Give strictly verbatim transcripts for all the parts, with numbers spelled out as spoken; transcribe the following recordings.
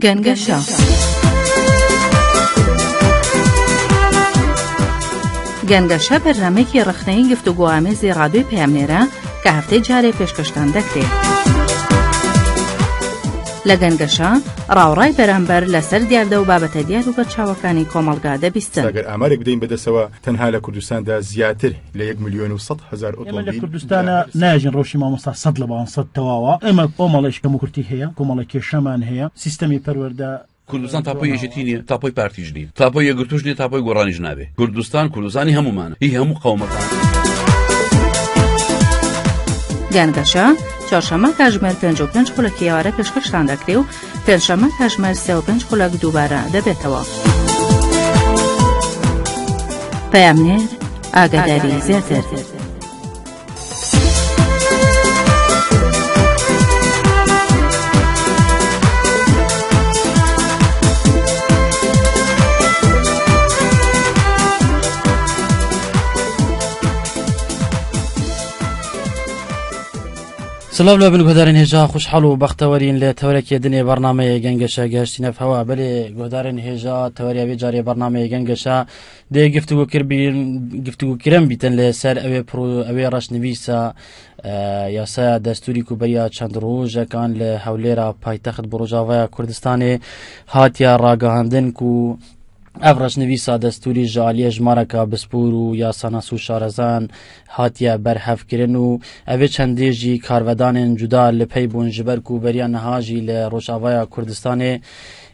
گەنگەشە. گەنگەشە بەرنامەیەکی ڕەخنەیی گفتوگۆ ئامێزی ڕادیۆی پەیامنێرە کە هەفتەی جارێ پێشکەشتان دەکرێت. لە گەنگەشە ڕاوڕای بەرامبەر لەسەر دیاردە و بابەتە دیار و بەرچاوەکانی کۆمەڵگا دەبیستن. ئەگەر ئامارێک بدەین بەدەستەوە، تەنها لە کوردستاندا زیاتر لە یەک ملیۆن و سەد هەزار ئێمە لە ئۆتۆمبیل کوردستانە ناژین ڕەوشی مامۆستا سەد لە بان سەد تەواوە. ئێمە کۆمەڵی شکەم و کورتی هەیە، کۆمەڵی کێشەمان هەیە، سیستەمی پەروەردە. کوردستان تاپۆی یەکێتی نییە، تاپۆی پارتیش نییە، تاپۆی یەکگرتوش نییە، تاپۆی گۆڕانیش نابێ. کوردستان، کوردستانی هەمومانە، هی هەموو قەومەکان. گەنگەشە، چوارشەممە کاژمێر پێنج و پێنج خولەکی ئێوارە پێشکەشتان دەکرێ و پێنجشەممە کاژمێر سێ و پێنج خولەک دووبارە دەبێتەوە. پەیامنێر، ئاگاداری زیاتر. سلااو لە بن گوهدارên hêja, xweşhal û bextewerîn li tewerekê dinê bernameyê Gengeşe gehiştîne hewa. Belê guhdarên hêja, teweriya vê carê bernameyê Gengeşe dê giftûgû kir bîn, giftûgûkirin bîtin li ser ewê pro-, ewê reşnivîsa, e, yasaya destûrî ku beriya çend rojekan li Hewlêra paytext bi Rojavaya Kurdistanê hatiye ragihandin ku ev reşnivîsa destûrî ji aliyê jimareka bispor û yasanas û şarezan hatiye berhevkirin û ev ê çendê jî karvedanên cuda li pey bûn, ji ber ku beriya niha jî li Rojavaya Kurdistanê,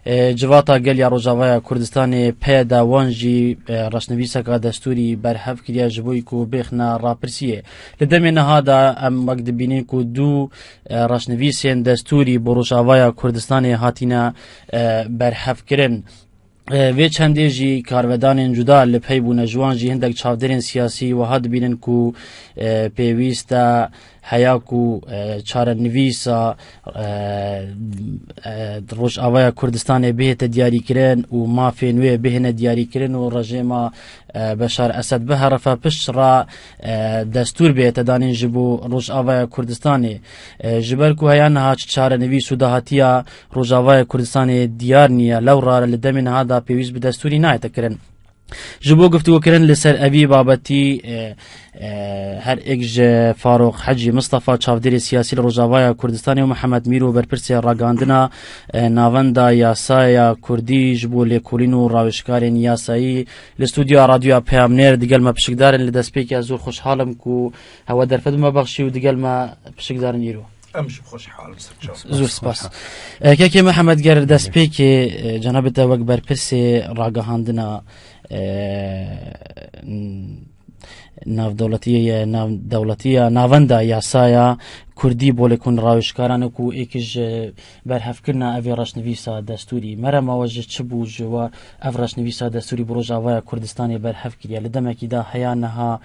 e, civata gel ya Rojavaya Kurdistanê peyeda wan jî, e, reşnivîseka destûrî berhev kiriye ji bo ku bêxine rapirsiyê. Li demê niha de em wek dibînin ku du, e, reşnivîsên destûrî bo Rojavaya Kurdistanê hatine, e, berhevkirin. E, vê çendê jî karvedanên cuda li pey bûne, ji wan jî hindek çavdêrên siyasî wiha dibînin ku, e, pêwîst e heya ku, e, çarenivîsa, e, e, Rojavaya Kurdistanê bihête diyarîkirin û mafên wê bihêne diyarîkirin û rejêma, e, Beşar Esed biherife pişt re, e, destûr bihête danîn ji bo Rojavaya Kurdistanê. E, ji ber ku heya niha çarenivîs û dahatiya Rojavaya Kurdistanê diyar niye. Lewra li demê niha de pêwîst bi destûrî nayête kirin. Ji bo guftûgokirin li ser evî babetî, e, e, her êk ji Farûq Hecî Mistefa, çavdêrê siyasî li Rojavaya Kurdistanê, û Mihemed Mîro, berpirsê ragihandina, e, Navenda Yasaya Kurdî ji bo lêkolîn û rawêjkarên yasayî, li stûdyoya Radyoya Peyamnêr digel me pişikdarin. Li destpêkê ez zor xweşhal im ku hewe derfet me bexşî û digel me pişikdarin îro. Em jî xweşhal in, ser çav. Zor spas. E, Kekê Mihemed, ger destpêkê, e, cenabê te wek berpirsê ragihandina, e, n-, navdewletiyê ye, navdewletiya navenda yasaya Kurdî bo lêkolîn rawêjkaran ku êk ji berhevkirina evê reşnivîsa destûrî. Merema we ji çi bû ji we ev reşnivîsa destûrî bi Rojavaya Kurdistanê berhev kiriye? Li demekî de heya niha,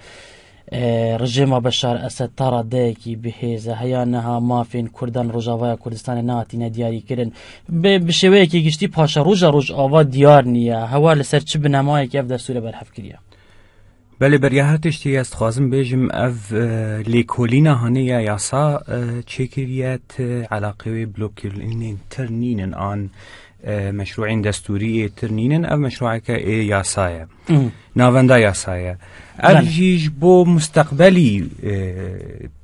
e, rejêma Beşar Esed ta radeyekî bihêz e. Heya niha mafên Kurdan Rojavaya Kurdistanê nehatine diyarîkirin. Bi, bi şêweyekî giştî paşeroja Rojava diyar niye. Hewa li ser çi binemayekî ev destûre berhev kiriye? Belê, beriya her tiştî ez dixwazim bêjim, ev, e, lêkolîna hanê ya yasa, e, çêkiriye, ti eleqê wê bi lêkolînên tir nînin an, e, meşrûên destûrî ê tir nînin, ev meşrûeke ê yasa ye. Hmm. Navenda yasa ye. Ev Belê. jî ji bo musteqbelî, e,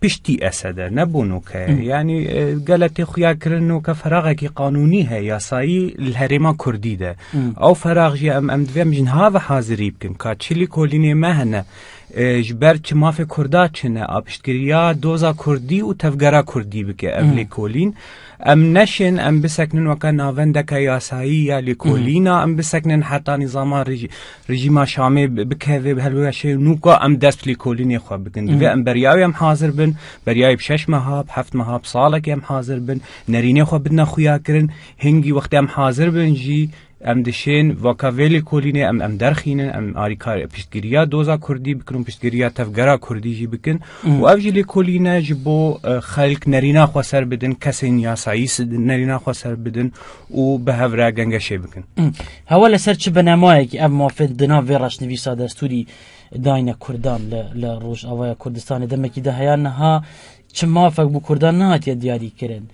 piştî Esed e, ne bo noke. Hmm. Yanî, e, gele tê xuya kirin noke feraxekî qanûnî heye, yasayî li herêma Kurdî de. Hmm. Ew ferax jî em, em divê em ji niha ve hazirî bikin. Ka çi lêkolînê me hene, e, ji ber çi mafê Kurda çine, a piştgiriya doza Kurdî û tevgera Kurdî bike ev Hmm. lêkolîn. Em neşên, em biseknin weke navendeke yasayî ya lêkolîna, Hmm. em biseknin heta nîzama rejî-, rejîma Şamê bi-, bikeve, bi helwêşê nûka em dest lêkolînê xwe bikin. Divê Hmm. em beriya wê em hazir bin, beriya wê bi şeş meha, bi heft meha, bi salekê em hazir bin, nerînê xwe bidine xuya kirin, hingî wextê em hazir bin jî, em dişên weka vê lêkolînê em, em derxînin, em arîkar piştgiriya doza Kurdî bikin û piştgiriya tevgera Kurdî jî bikin. Hmm. Û ev jî lêkolîne ji bo, e, xelk nerîna xwe ser bidin, kesên yasayî s-, nerîna xwe ser bidin û bi hev re gengeşê bikin. Hmm. Hewa li ser çi binemayekî ev mafê di nav vê reşnivîsa destûrî dayne Kurdan li, li Rojavaya Kurdistanê? Demekî de heya niha çi mafek bo Kurdan nehatiye diyarîkirin?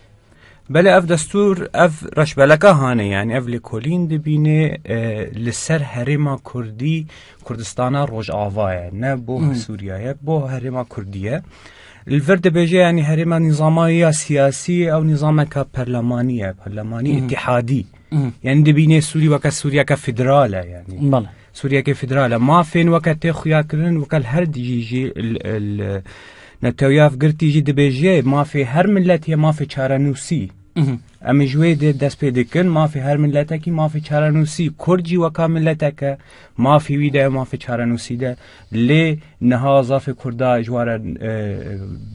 Belê, ev destûr, ev reşbeleka hane, yanî ev lêkolîn dibîne, e, li ser herêma Kurdî, Kurdistana Rojava ye, ne bo Sûriya ye, bo herêma Kurdî ye. Li vir dibêje, yanî herêma nîzama ya siyasî ew nîzameka perlemanî ye, perlemanî îtîhadî. Yanî dibîne Sûrî weke Sûriyeke federal e, yanî. Belê. Sûriyeke federal e. Mafên weke tê xuyakirin, weke li her dijî jî, l-, l-, Netewiya Yekgirtî jî dibêje, mafê her miletî ye, mafê çarenûsî. Em ji wê de dest pê dikin, mafê her miletekî, mafê çarenûsî. Kurd jî weka miletek e, mafê wî de, mafê çarenûsî de. Lê niha zafê Kurda ji ware, e,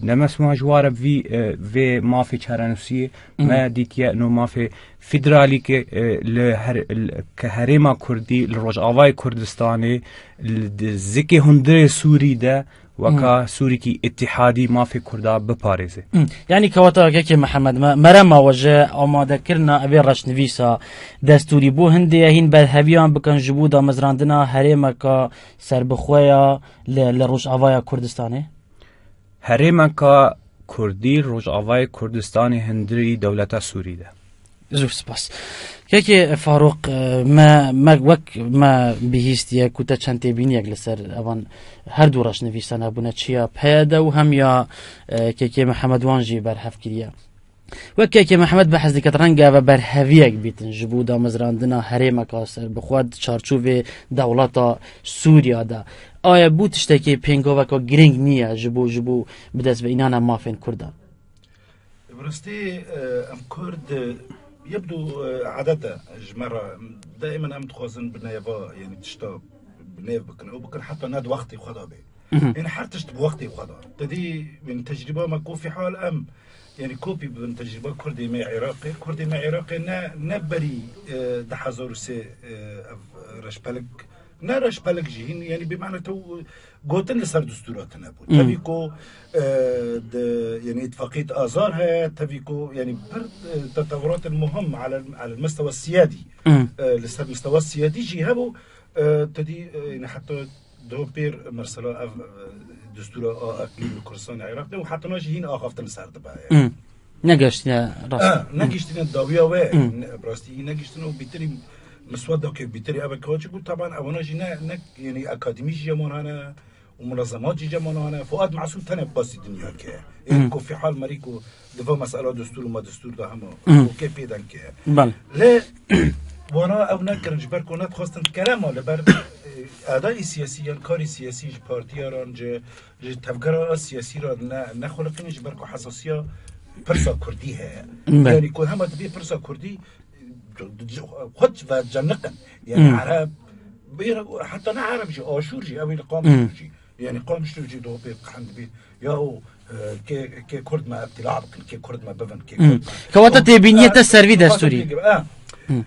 nemeşma ji ware vî, e, vê mafê çarenûsiyê. Me dîtiye no mafê federalî ke, e, li her-, li, ke herêma Kurdî, li Rojavayê Kurdistanê, li di zikê hundirê Sûrî de, weka Sûrîkî îtîhadî mafê Kurda biparêze. Hmm. Yanî kewata Kekê Mihemed, me, merema we ji amadekirina evê reşnivîsa destûrî bû hindê ye hîn berheviyan bikin ji bo damezrandina herêmeka serbixwe ya li, li Rojavaya Kurdistanê? Herêmeka Kurdî Rojavayê Kurdistanê hundirî dewleta Sûrî de. Zû spas. Kekê Farûq, e, me, me wek me bihîstiye ku te çend têbîniyek li ser evan her du reşnivîsan hebûne, çi ya P Y D û hem ya, e, Kekê Mihemed wan jî berhev kiriye. Wek Kekê Mihemed behs diket, renge eve berheviyek bîtin ji bo damezrandina herêmeka serbixwe di çarçovê dewleta Sûriya de. Aye bû tiştekî pêngoveka girîng niye ji bo, ji bo bidest ve înana mafên Kurdan? Bi rastî, e, em Kurd, e, yebdû, e, edet e ji me re. Daîman em dixwazin bi nêva, yanî tişta bi nêv bikin. Ew bikin heta ne di wextê xwe de bê. Mhm. Yanî her tişt bi wextê xwe de. Te dî, yanî tecrîba me ku fîhal em, yanî kopî bibin tecrîba Kurdê me Iraqê. Kurdê me Iraqê ne, ne berî, e, du hezar û sê, e, ev reşpelik Ne reşpelik jî hîn, yanî bi mane tu gotin li ser destûra tune bû. Hmm. Tevî ku, e, di, yanî îtifaqiyet Azar heye, tevî ku, yanî bir, e, tetewuratên muhim ala, ala mistewa siyadî, Hmm. e, li ser mistewa siyadî jî hebû, e, te dî, e, yanî heta do pêr mesela ev, e, destûra a eklîm li Kurdistanê Iraqê û heta niha jî hîn axaftin li ser dibe, yanî. Hmm. Negeştine rast. Ha, negiştine dawiya we, Hmm. ne, bi rastî negiştine û bîtirî miswedakê bîtirî eve kaçik û taban ewana jî ne, ne, yanî akademî jî ceman hene û munazemat jî ceman hene. Fuad Masûm tenê qasî dinya ke. Ê Hmm. ku fîhal merî ku diva mesela destûr û ma destûr da hema Hmm. û kê pêden ke. Bel. Lê wana ew nekirin ji ber ku nedixwestin kerema li ber, e, adayî siyasî yan karî siyasî ji partiyaran, ji, ji tevgera siyasî re ne, nexuliqînin ji ber ku hesasiya pirsa kurdî heye. Bel. Yanî ku hema dibê pirsa kurdî, xwe ve ceniqin. Yanî Hmm. Ereb, bir, heta ne Ereb jî, Aşûr jî, ew ê li Qamişlo Hmm. jî. Yanî Qamişlo jî do pê qehend bî. Ya o, e, kê, kê Kurd me îtîla bikin, kê Kurd me bibin, kê Hmm. Kurd me. Kewata têbîniyê te ser vî destûrî. Ha. Hmm.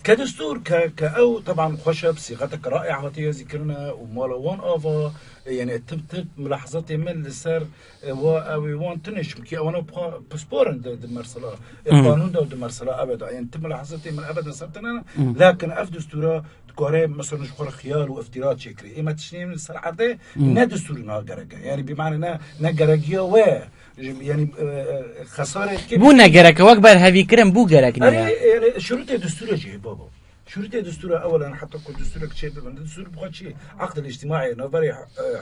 Ke destûr, ke, ke ew, teban xweş e, bi sîxetek raî hatiye zîkirine û mala wan ava, e, yanî tim, tim milahizatê min li ser, e, wa, ew ê wan tune, çimkî ewana pa-, pispor in di, di mersela, e, Hmm. qanûn de û di mersela eve de. Yanî tim milahizatê min eve de ser tune ne. Hmm. Lakin ev destûra dikare, mesela, ji xwe re xiyal û îftîra çêkirê. Ê me tiştê li ser erdê Hmm. ne destûrê niha gerek e. Yanî bi mane ne, ne gerekiya we. Ji, yanî, e, e, xesarê kê Bû ne gerek e, wek berhevî kirin bû gerek Erê, niye. Yanî şurutê destûrê jî heye baba. Şurutê destûra ewelen heta ku destûrek çê bibin. Destûr bi xwe çi ye? Aqdil îctimaî navberê, e,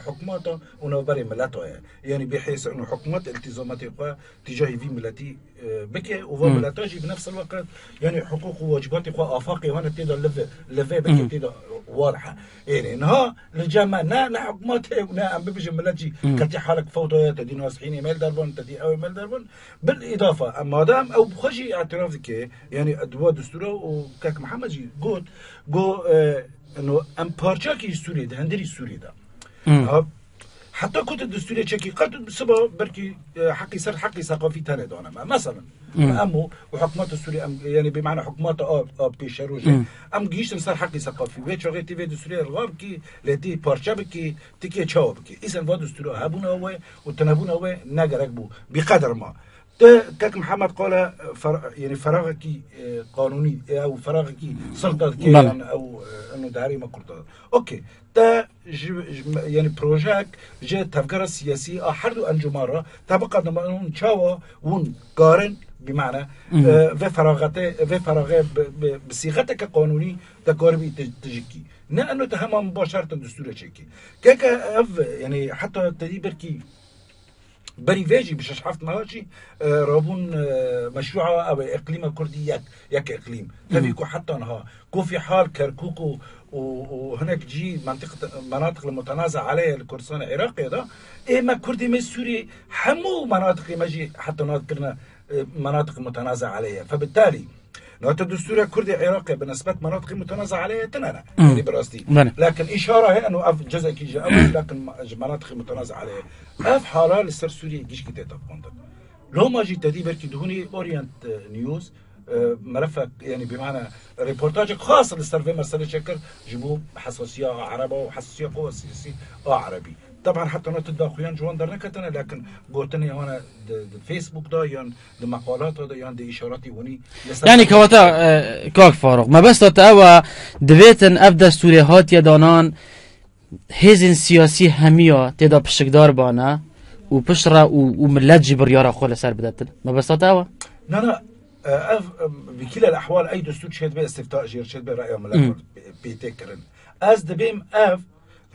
hikûmeta û navberê mileta ye. Yanî bê hês û hikûmet îltîzamatê xwe tîcahî vî miletî, e, bike û va Hmm. mileta jî bi nefs el-weqt, yanî hiqûq û wacîbatê xwe afaqê wan tê de li vê, li vê bike Hmm. tê de wadih e. Êrê niha li cem me ne, ne hikûmet heye û ne em bibêjin milet jî Hmm. qetî halek fewda ye, te dî nas hînê mel derbin, te dî ew mel derbin. Bil îdafa, em madem ew bi xwe jî îtiraf dike, yanî di wa destûra û kek Mihemed jî got, got, e, no, em parçakî Sûriyê de, hundirî Sûriyê de. Hmm. Ha, heta ku tu destûrê çekî, qet siba belkî, e, heqî ser heqî seqafî tenê dane me. Meselen, Hmm. em û, û hikûmeta Sûriyê, em, yanî bi mane hikûmeta a, a pêşerojê, Hmm. em gihîştin ser heqî seqafî. Wê çaxê tê vê destûrê ilga bikî, lê tê parçe bikî, tikê çawa bikî. Îsan va destûra hebûna we û tunebûna we ne gerek bû. Bi qeder ma. Te kek Mihemed qala fer-, yani feraxekî, e, qanûnî, e, ew feraxekî silta dike Belê. yan ew, e, eno di herêma Kurda. Okey. Te ji, ji, yani projeyek ji tevgera siyasî a her du encûman re te biqedime hûn çawa hûn karin, bi mane, Mhm. e, vê feraxetê, vê feraxê bi, bi, bi sîxeteke qanûnî te karibî ti-, tijikî. Ne eno te hema mibaşer te destûre çêkî. Keke ev, yani heta te dî belkî Berî vê jî bi şeş heft meha jî, e, rabûn, e, meşrûa ew ê iqlîma Kurdî yek, yek iqlîm. Tevî Hı. ku heta niha, Kofî Hal, Kerkûk û, û, û hinek cî mentiq, menatiq li mutenaza aleyh li Kurdistanê Iraqê de, ê me Kurdê me Sûrî hemû menatiqê me jî heta niha kirine, e, menatiq mutenaza aleyh. Febitalî, Nate destûra Kurdê Iraqê bi nisbet menatiqê mutenaza aleyh tune ne. Hmm. Yanî bi rastî. Belê. Lakin îşara heye, eno ev cizekî ji ew, lakin ma-, ji menatiqê mutenaza aleyh. Ev hala li ser Sûriyê gişkî tê tapandin. Loma jî te dî belkî dihûnî Orient, e, News, e, merefek, yanî bi mane reportajek xas li ser vê meselê çêkir ji bo hesasiya a Ereba û hesasiya qewa siyasî a Erebî. Teban heta niha tu daxuyan ji wan derneketine, lakin gotinê wan e di, di Facebook de yan di meqalata de yan di îşaretî hûnî li ser Yani kewata, e, kak Faruk, mebesta te ew e, divêtin ev destûrê hatiye danan, hêzên siyasî hemiya tê de pişikdar bane û piştre û, û millet jî biryara xwe li ser bidetin. Mebesta te ew e? Na, na, e, ev, e, bi kîle ehwal ey destûr çêdibe, istifta jêr çêdibe, raya millet Hmm. pê, pê tê kirin. Ez dibêm ev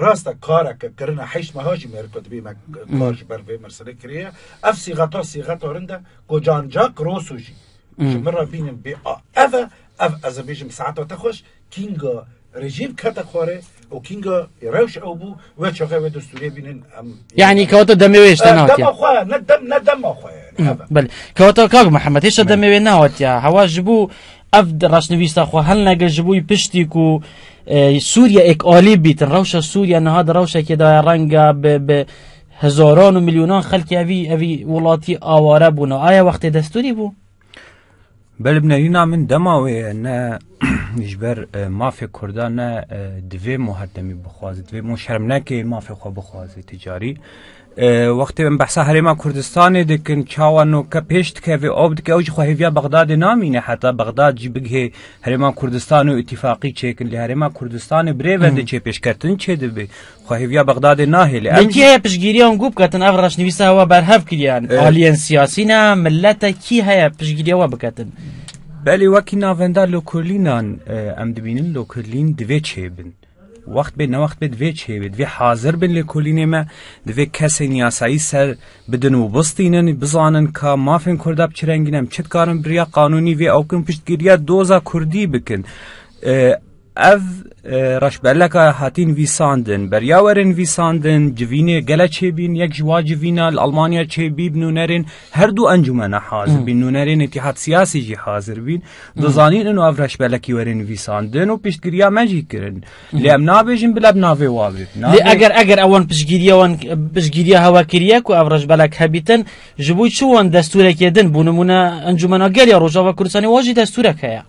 Rast e, kareke kirine heşt meha jî mêrika dibê me Hmm. kar ji ber vê meselê kiriye. Ev sîxeta, sîxeta rind e ku cancak Roso jî Hmm. ji min re bînin bê a. Ev e, ev ez ê bêjim saeta te xweş, kînga rejîm kete xwarê û kînga rewş ew bû, wê çaxê wê destûrê bînin em. Yani kewata demê wê işte E, nehatiye. Dema xwe, ne dem, ne dema xwe yani. Hmm, Ev e. belê. Kewata kak Mihemed, hêşa Belê. demê wê nehatiye. Hewa ji bo ev reşnivîsa xwe helnegir ji bo piştî ku, e, Sûriye êk alî bîtin. Rewşa Sûriye niha di rewşekê de ye, renge bi, bi hezaran û milyonan xelkê evî, evî welatî aware bûne. Aya wextê destûrî bû? Belê, bi nerîna min dema wê ye, ne ji ber, e, mafê Kurda, ne, e, divê mo her demî bixwaze, divê mo şerm neke mafê xwe bixwaze ti carî. E, wextê em behsa Herêma Kurdistanê dikin, çawa noke pêş dikeve, ew dike, ew jî xwe hêviya Bexdadê namîne, heta Bexdad jî bigihê Herêma Kurdistanê û îtîfaqî çêkin. Lê Herêma Kurdistanê birêve Hmm. diçe, pêşketin çêdibe. Xwe hêviya Bexdadê nahêle. Lê Em kî jî heye piştgiriya wan ku biketin, ev reşnivîsa hewa berhev kiriyan? E, Aliyên siyasî ne, millet e, kî heye piştgiriya we biketin? Belê, wekî navenda Lokurlînan, e, em dibînin Lokurlîn divê çêbin. Wext bê, ne wext bê, divê çêbê. Divê hazir bin lêkolînê me, divê kesên yasayî ser bidin û bistînin, bizanin ka mafên Kurda bi çi rengî ne, em çi dikarin bi riya qanûnî vê ew kin, piştgiriya doza Kurdî bikin. E, ev, e, reşbeleka hatî nivîsandin, beriya were nivîsandin, civînê gele çêbîn, yek ji wa civîna li Almanya çêbî, bi nûnerên her du encûmena hazir Hmm. bîn, nûnerên Îtîhad Siyasî jî hazir bîn. Hmm. Dizanîn ino ev reşbelekî were nivîsandin û piştgiriya me jî kirin. Lê em nabêjin bila bi navê wa bê. Lê Nabê- eger, eger ewan piştgiriya wan, piştgiriya hewa kiriye ku ev reşbelek hebîtin, ji bo çi wan destûrekê din, bo nimûne Encûmena Gel ya Rojava Kurdistanê wa jî destûrek heye?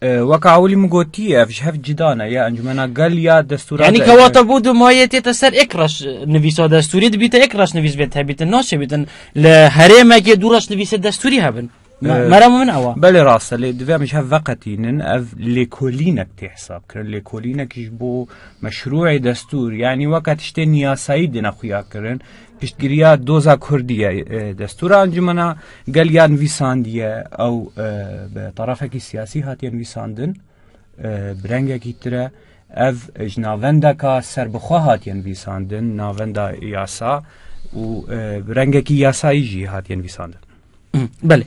E, weka ewilî min gotî, ev ji hev cida ne, ya Encûmena Gel ya destûra Yani de- kewata bo du mayê tête ser êk reş nivîsa destûrî, dibîte êk reş nivîs bê hebîtin, naçe bîtin li herêmekê du reş nivîsê destûrî hebin. Me-, Ee, merema min ew e. Belê rast e, lê divê em ji hev veqetînin. Ev lêkolînek tê hesab kirin. Lêkolînek ji bo meşrûê destûr, yanî weke tiştê niyasayî dine xuya kirin. Piştgiriya doza Kurdî ye, e, destûra Encûmena Gel ya nivîsandiye, ew, e, bi tarafekî siyasî hatiye nivîsandin, e, bi rengekî tire. Ev ji navendeka serbixwe hatiye nivîsandin, navenda yasa û, e, bi rengekî yasayî jî hatiye nivîsandin. Hı, belê.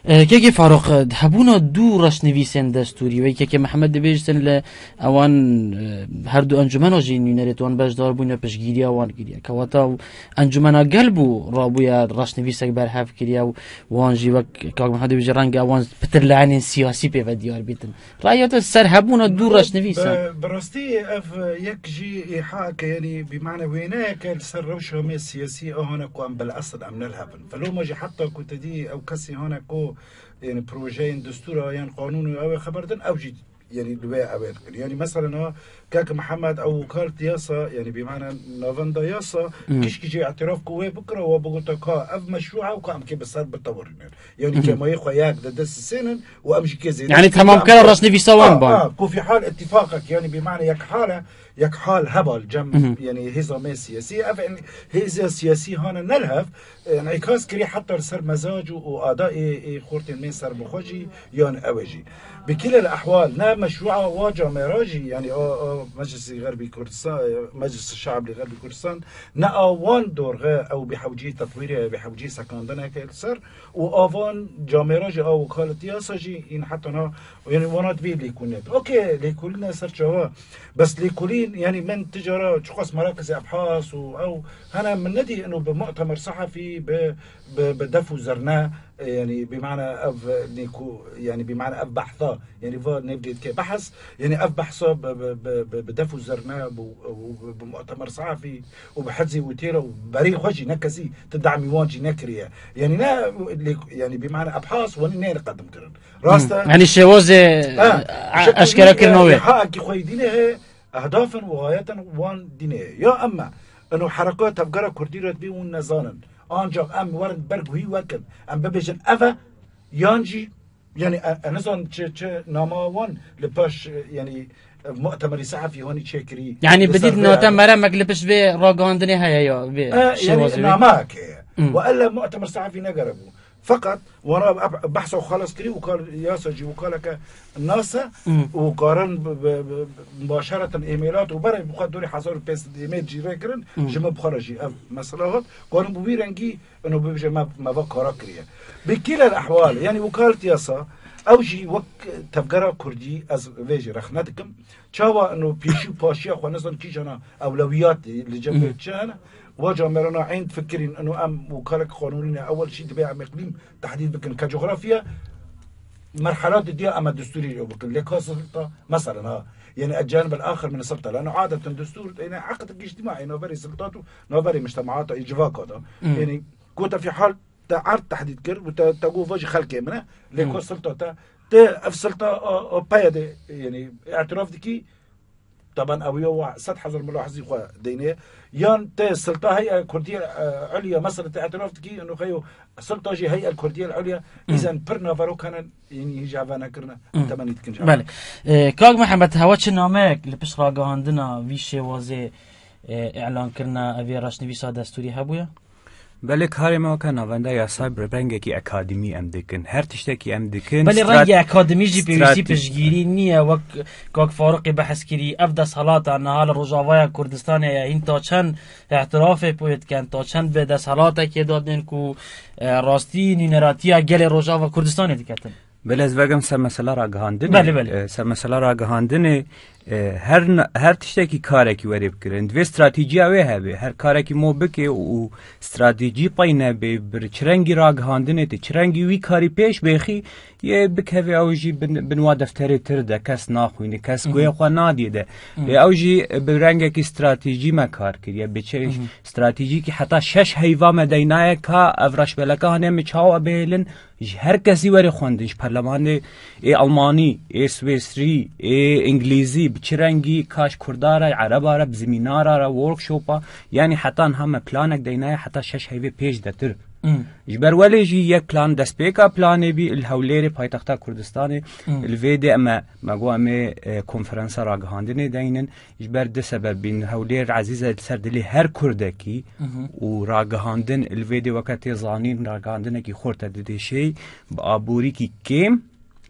E, Kekê Faruk, e, hebûna du reşnivîsên destûrî, wê Kekê Mihemed dibêjtin li ewan, e, her du encûmena jî nûnerê wan beşdar bûne, piştgiriya wan kiriye. Kewata encûmena Gel bû, rabûye reşnivîsek berhev kiriye û wan jî wek Kak Mihemed dibêje renge ewan pitir li enên siyasî pê ve diyar bîtin. Raya te ser hebûna du reşnivîsan? Bi, bi rastî ev yek jî îhake, yanî bi mane wêneyeke li ser rewşa me siyasî ew hane ku em bilesil em ne li hev in. Feloma jî heta ku te dî ew kesê hane ku, yanî projeyên destûra yan qanûn û ew ê xeber din, ew jî Yanî li wê ew ê dikin. Yanî mesela na kak Mihemed ew wekal yasa, yanî bi mana navenda yasa, Hmm. kişkî jî îtiraf ku wê bikira, we bigota ka ev meşrû e û ka em kê bi ser bitewirînin. Yanî Mhm. kemayê xwe yek de dest sênin û em jî kê zêde Yani jî tamam em kara xwe raşnivîsa wan Ah, ban. ah, ku fî hal ittifaqek, yanî bi mana yek hal e, yek hal heba li cem, Mhm. yanî hêza me siyasî, ev en-, hêza siyasî hane ne li hev, enîkas kirî heta li ser mezac û, û ada ê, ê xortên me serbixwe jî, yan ew e jî. Bi kîle li ehwal, ne meşrûa wa camêra jî, yanî a, a Meclisî Xerbî Kurdistan, Meclis Şe'b li Xerbî Kurdistan, ne a wan dorxe ew bêhewcî tetwîrê, bêhewcî sekandineke li ser û a van camêra jî a wekaletî yasa jî, în heta na, yanî wana divê lêkolîne. Okey, lêkolîne ser çawa? Bes lêkolîn, yanî min ti cara çiqas merakizê ebhas û ew hene min nedî ino bi mu'temer sehefî, bi, bi, bi def û zirne, e, yanî bi mana ev nêko, yanî bi mana ev behsa, yanî va nêvdê dike behs, yanî ev behsa bi, bi, bi, bi, bi def û zirne, bi, bi, bi mu'temer sehefî û bi hedzê û têra û berê xwe jî ne kesî ti damî wan jî nekiriye. Yanî ne lê, yanî bi mana ebhas wanî neyê qedim kirin. Rast e? Hmm. Yanî şêwazê, Ha, e, şekil eşkere kirina wê. Lêhaekî xwe yî dînê heye, ehdafin û xayetin wan dînê heye. Ya emme, eno hereka tevgera Kurdî re dibê hûn nezanin. Ancak em werin ber guhî wekin. Em bibêjin ev e, yan jî, yanî e, e, nizan çi, çi nama wan li paş, e, yanî, e, mu'temerî sehefî wanî çêkirî. Yanî Li bidît ser vê nate eve. meremek li pişt vê ragihandinê heye ya, vê E, şêwazê yanî wê. nameyek heye. Hmm. Ve elle mu'temer sehefî negeribû. Feqet wana eb-, behsa xwe xelas kirî û kar yasa jî û kaleke nas e Hmm. û karin bi, bi, bi, mubaşereten êmêlat û berê bi xwe dorê hezar û pênc sed êmêl jî rê kirin, Hmm. ji min bi xwe re jî ev mesela hat. Karin bi wî rengî ino bibêje me, me va kara kiriye. Bi kîle ehwal, yanî wekalet yasa, ew jî wek tevgera Kurdî ez vê jî rexne dikim. Çawa ino pêşî û paşiya xwe nizan kîjana ewlewiyatê li cem wê çi hene? Wa camêrana eyn fikirîn ino em û kalek qanûnî ne ewel jî dibê em îqlîm tehdîd bikin. Ke coxrafiya merhela didiya em e destûrî ew bikin. Lê ka silta, meselen ha, yani الجانب الآخر من السلطة، لأنه عادة destûr, yani heqet ictimai, navberê silta û navberê mujtemaata ê civaka da. Yani ku te fî hal te erd tehdîd kir û te, te got va jî xelkê min e, lê Hmm. ku silta te, te ev silta, o, o peye de, yani îtiraf dikî, taban ew ya wa sed hezar mulahizî xwe deyne, yan te silta hey'e Kurdî, e, ulya mesela te îtiraf dikî, eno xeyo silta jî hey'e Kurdî ulya, Hmm. îzen pir naverok hene, yani hîja ve nekirine, Hmm. temenî dikin. Belê. E, Kak Mihemed, hewa çi nameyek li pişt ragihandina vî şêwazê, e, îlankirina evê reşnivîsa destûrî hebûye? Belê, karê me weke navenda yasayê bi rengekî akademî em dikin. Her tiştekî em dikin, Belê, strat-, rengê akademî jî pêwîstî stratî- piştgirî niye. Wek Kak Faruqê behs kirî, ev desthilata niha li Rojavaya Kurdistanê ye. Hîn ta çend îtirafê pê dikin, ta çend bi desthelatekê dadin ku, e, rastî nûneratiya gelê Rojava Kurdistanê diketin. Belê, ez vegem ser mesela ragihandinê. Belê, belê. E, ser mesela ragihandinê, e, her na-, her tiştekî karekî werê bikirin. Divê stratejîya wê hebe. Her karekî mo bike û stratejî pey nebe, bi çi rengî ragihandinê te, çi rengî wî karî pêş bêxî, yê bikeve ew jî bin, bin wa defterê tir de, kes naxwîne, kes Hmm. guhê xwe nadî de. Hmm. Lê ew jî bi rengekî stratejî me kar kiriye. Bi çi Hmm. stratejîkî heta şeş heyva me deynaye ka ev reşbeleka hane min çawa bihêlin, ji her kesî were xwendin, ji perlemanê ê Almanî, ê Swêsrî, ê Îngilîzî, bi çi rengî, ka ji Kurda re, Ereba re, bi zimînara re, workshopa, yanî heta niha me planek deynaye heta şeş heyvê pêş de tir. Hmm. Ji ber welê jî yek plan destpêka planê bî, li Hewlêrê paytexta Kurdistanê, Hmm. li vê dê me, me got em ê, e, konferansa ragihandinê deynin. Ji ber du sebeb bîn, Hewlêr ezîz e li ser dilê her Kurdekî Mhm. û ragihandin li vê dê weke tê zanîn, ragihandinekî xurt e, didê şêy bi aborîkî kêm,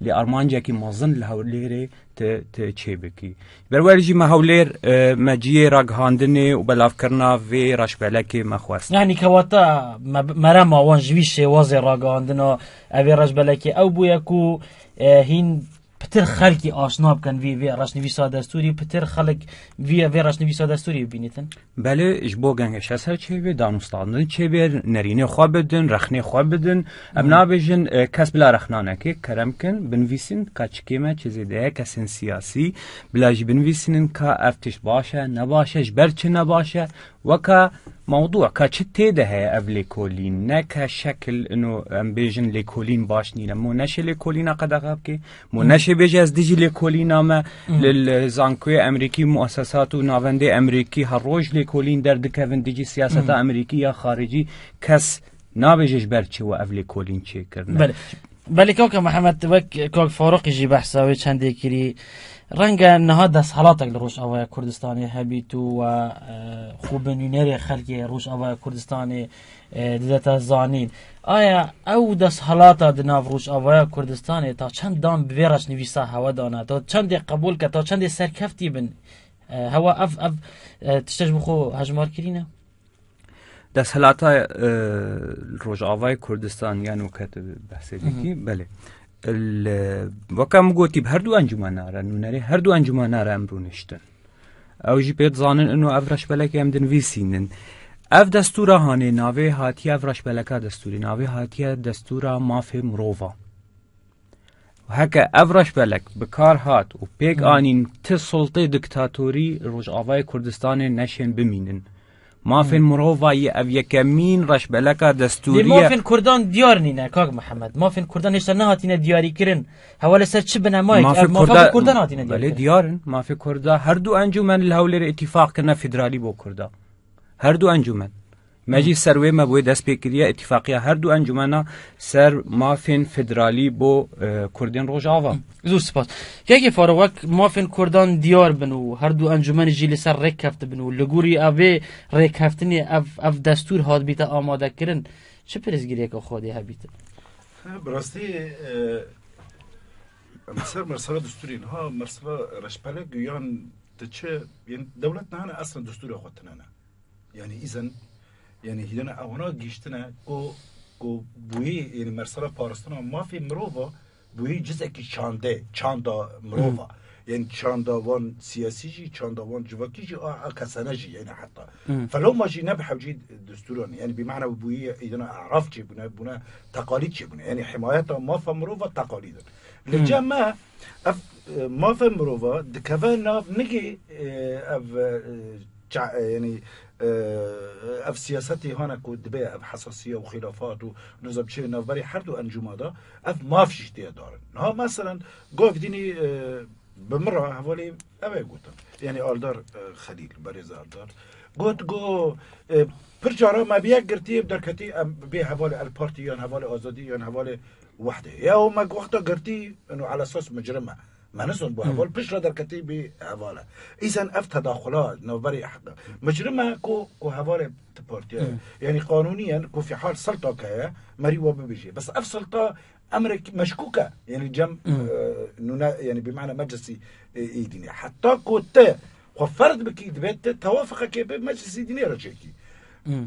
lê armancekî mezin li Hewlêrê ti, ti çê bikî. Ji ber wê jî me Hewlêr, e, me cihê ragihandinê û belavkirina vê reşbelekê me xwest. Yanî kewata me, merema wan ji vî şêwazê ragihandina evê reşbelekê ew bûye ku, e, hîn pitir xelkî aşna bikin vî, vê reşnivîsa destûrî, pitir xelk vî, vê reşnivîsa destûrî bibînîtin? Belê, ji bo gengeşe ser çêbê, danûstandin çêbê, nerînê xwe bidin, rexnê xwe bidin. Em Hmm. nabêjin, e, kes bila rexna neke, kerem kin, binivîsin, ka çi kêm e, çi zêde ye, kesên siyasî, bila jî binivîsînin ka ev tişt baş e, ne baş e, ji ber çi ne baş e, Weka mewdû, ka çi tê de heye ev lêkolîn, ne ke şekil, ino em bêjin lêkolîn baş nîne. Mo neşê lêkolîna qedexe bike, mo neşê bêje ez dijî lêkolîna me li, li zankoyê Emerîkî, muesesat û navendê Emerîkî her roj lêkolîn derdikevin dijî siyaseta Emerîkî ya xaricî, kes nabêje ji ber çi we ev lêkolîn çêkirine. Belê. Belê kaka Mihemed, wek kak Faruqî jî behsa wê çendê kirî, renge niha desthelatek li Rojavaya Kurdistanê hebît û we, e, xwe bi nûnerê xelkê Rojavaya Kurdistanê, e, didete zanîn. Aya ew desthelata di nav Rojavaya Kurdistanê ta çend dan bi vê reşnivîsa hewe dane? Ta çendê qebûl ke, ta çendê serkeftî bin? E, hewa ev, ev, e, tişte ji bo xwe hejmar kirîne? Desthilata, e, Rojavayê Kurdistan, yan weke tu behsê dikî, belê. Li, weke min gotî, bi her du encûmena re, nûnerê her du encûmena re em rûniştin. Ew jî pê dizanin, ino ev reşbelekê em dinivîsînin. Ev destûra hanê navê hatiye, ev reşbeleka destûrî navê hatiye destûra mafê mirova. Heke ev reşbelek bi kar hat û pêk anîn ti sultê diktatorî Rojavayê Kurdistanê neşên bimînin. Mafên mirova yê ev yekemîn reşbeleka destûrî ye. Lê mafên Kurdan diyar nîne, kak Mihemed. Mafên Kurdan hêşta nehatine diyarîkirin. Hewa li ser çi binemayek ev mafên Kurdan hatine diyarkirin? Belê diyar in. Mafê Kurda her du encûmen li Hewlêrê îtîfaq kirine federalî bo Kurda. Her du encûmen. Me jî ser wê me bi wê dest pê kiriye, îtîfaqiya her du encûmena ser mafên federalî bo, e, Kurdên Rojava. Zor spas. Kekê Farûq, wek mafên Kurdan diyar bin û her du encûmen jî li ser rêk keftibin û li gorî evê rêkeftinê ev, ev destûr hatbîte amadekirin, çi pirsgirêka xwedê hebîtin? Ha, bi rastî, e, em ser mersela destûrê niha, mersela reşbelek yan diçe, yan dewlet nihane eslen destûra xwe tine ne. Yani îzen, yani hîdana ewana gihîştine ku, ku bûyî, yani mersela parastina mafê mirova bûyî cizekî çandê, çanda mirova. Yani çanda wan siyasî jî, çanda wan civakî jî, a, a kesane jî yani heta. Feloma jî ne bi hewcî destûran. Yani bi mana bûyî hîdana eraf çêbûne, bûne teqalîd çêbûne. Yani himayeta mafa mirova teqalîd in. Li cem me ev, e, mafa mirova dikeve nav nigê, e, ev, e, ça-, e, yani, e, ev siyasetê hane ku dibe ev hesasiye û xilafat û nizam çê navberê her du encûma de ev maf jî tê darin. Niha meselen gov dînî, e, bi min re hevalê ev ê gotin. Yani Aldar, e, Xelîl, berêz Aldar. Got, go, e, pir cara me bi yek girtî derketî em bê hevalê El Partî yan hevalê Azadî yan hevalê Wehdê. Ya û me wexta girtî, ino ala esas micrim e. Me nizon bû heval pişt re derketî bî heval e. Îzen ev tedaxula navberî heq e. Micrim e ku, ku hevalê ti partiye. Yani qanûniyen ku fîhal silta ke ye, merî wa bibêjê. Bes ev silta emrek meşkûk e. Yani cem, e, nûne, yani bi mana meclisî, e, îdînê. Heta ku te xwe ferd bikî, divê te tewafiqekê bi meclisî dînê re çêkî.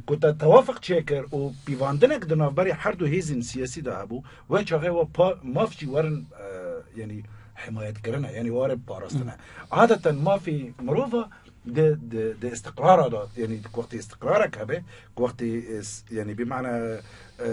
Ku te tewafiq çêkir û pîvandinek di navberî her du hêzên siyasî de hebû, wê çaxê we pa-, maf jî werin, e, yani himayet kirine, yani werin parastine. Adeten mafê mirova di, di, di istiqrara de, yani wextê istiqrarek hebe, wextê, e, s-, yani bi mana, e,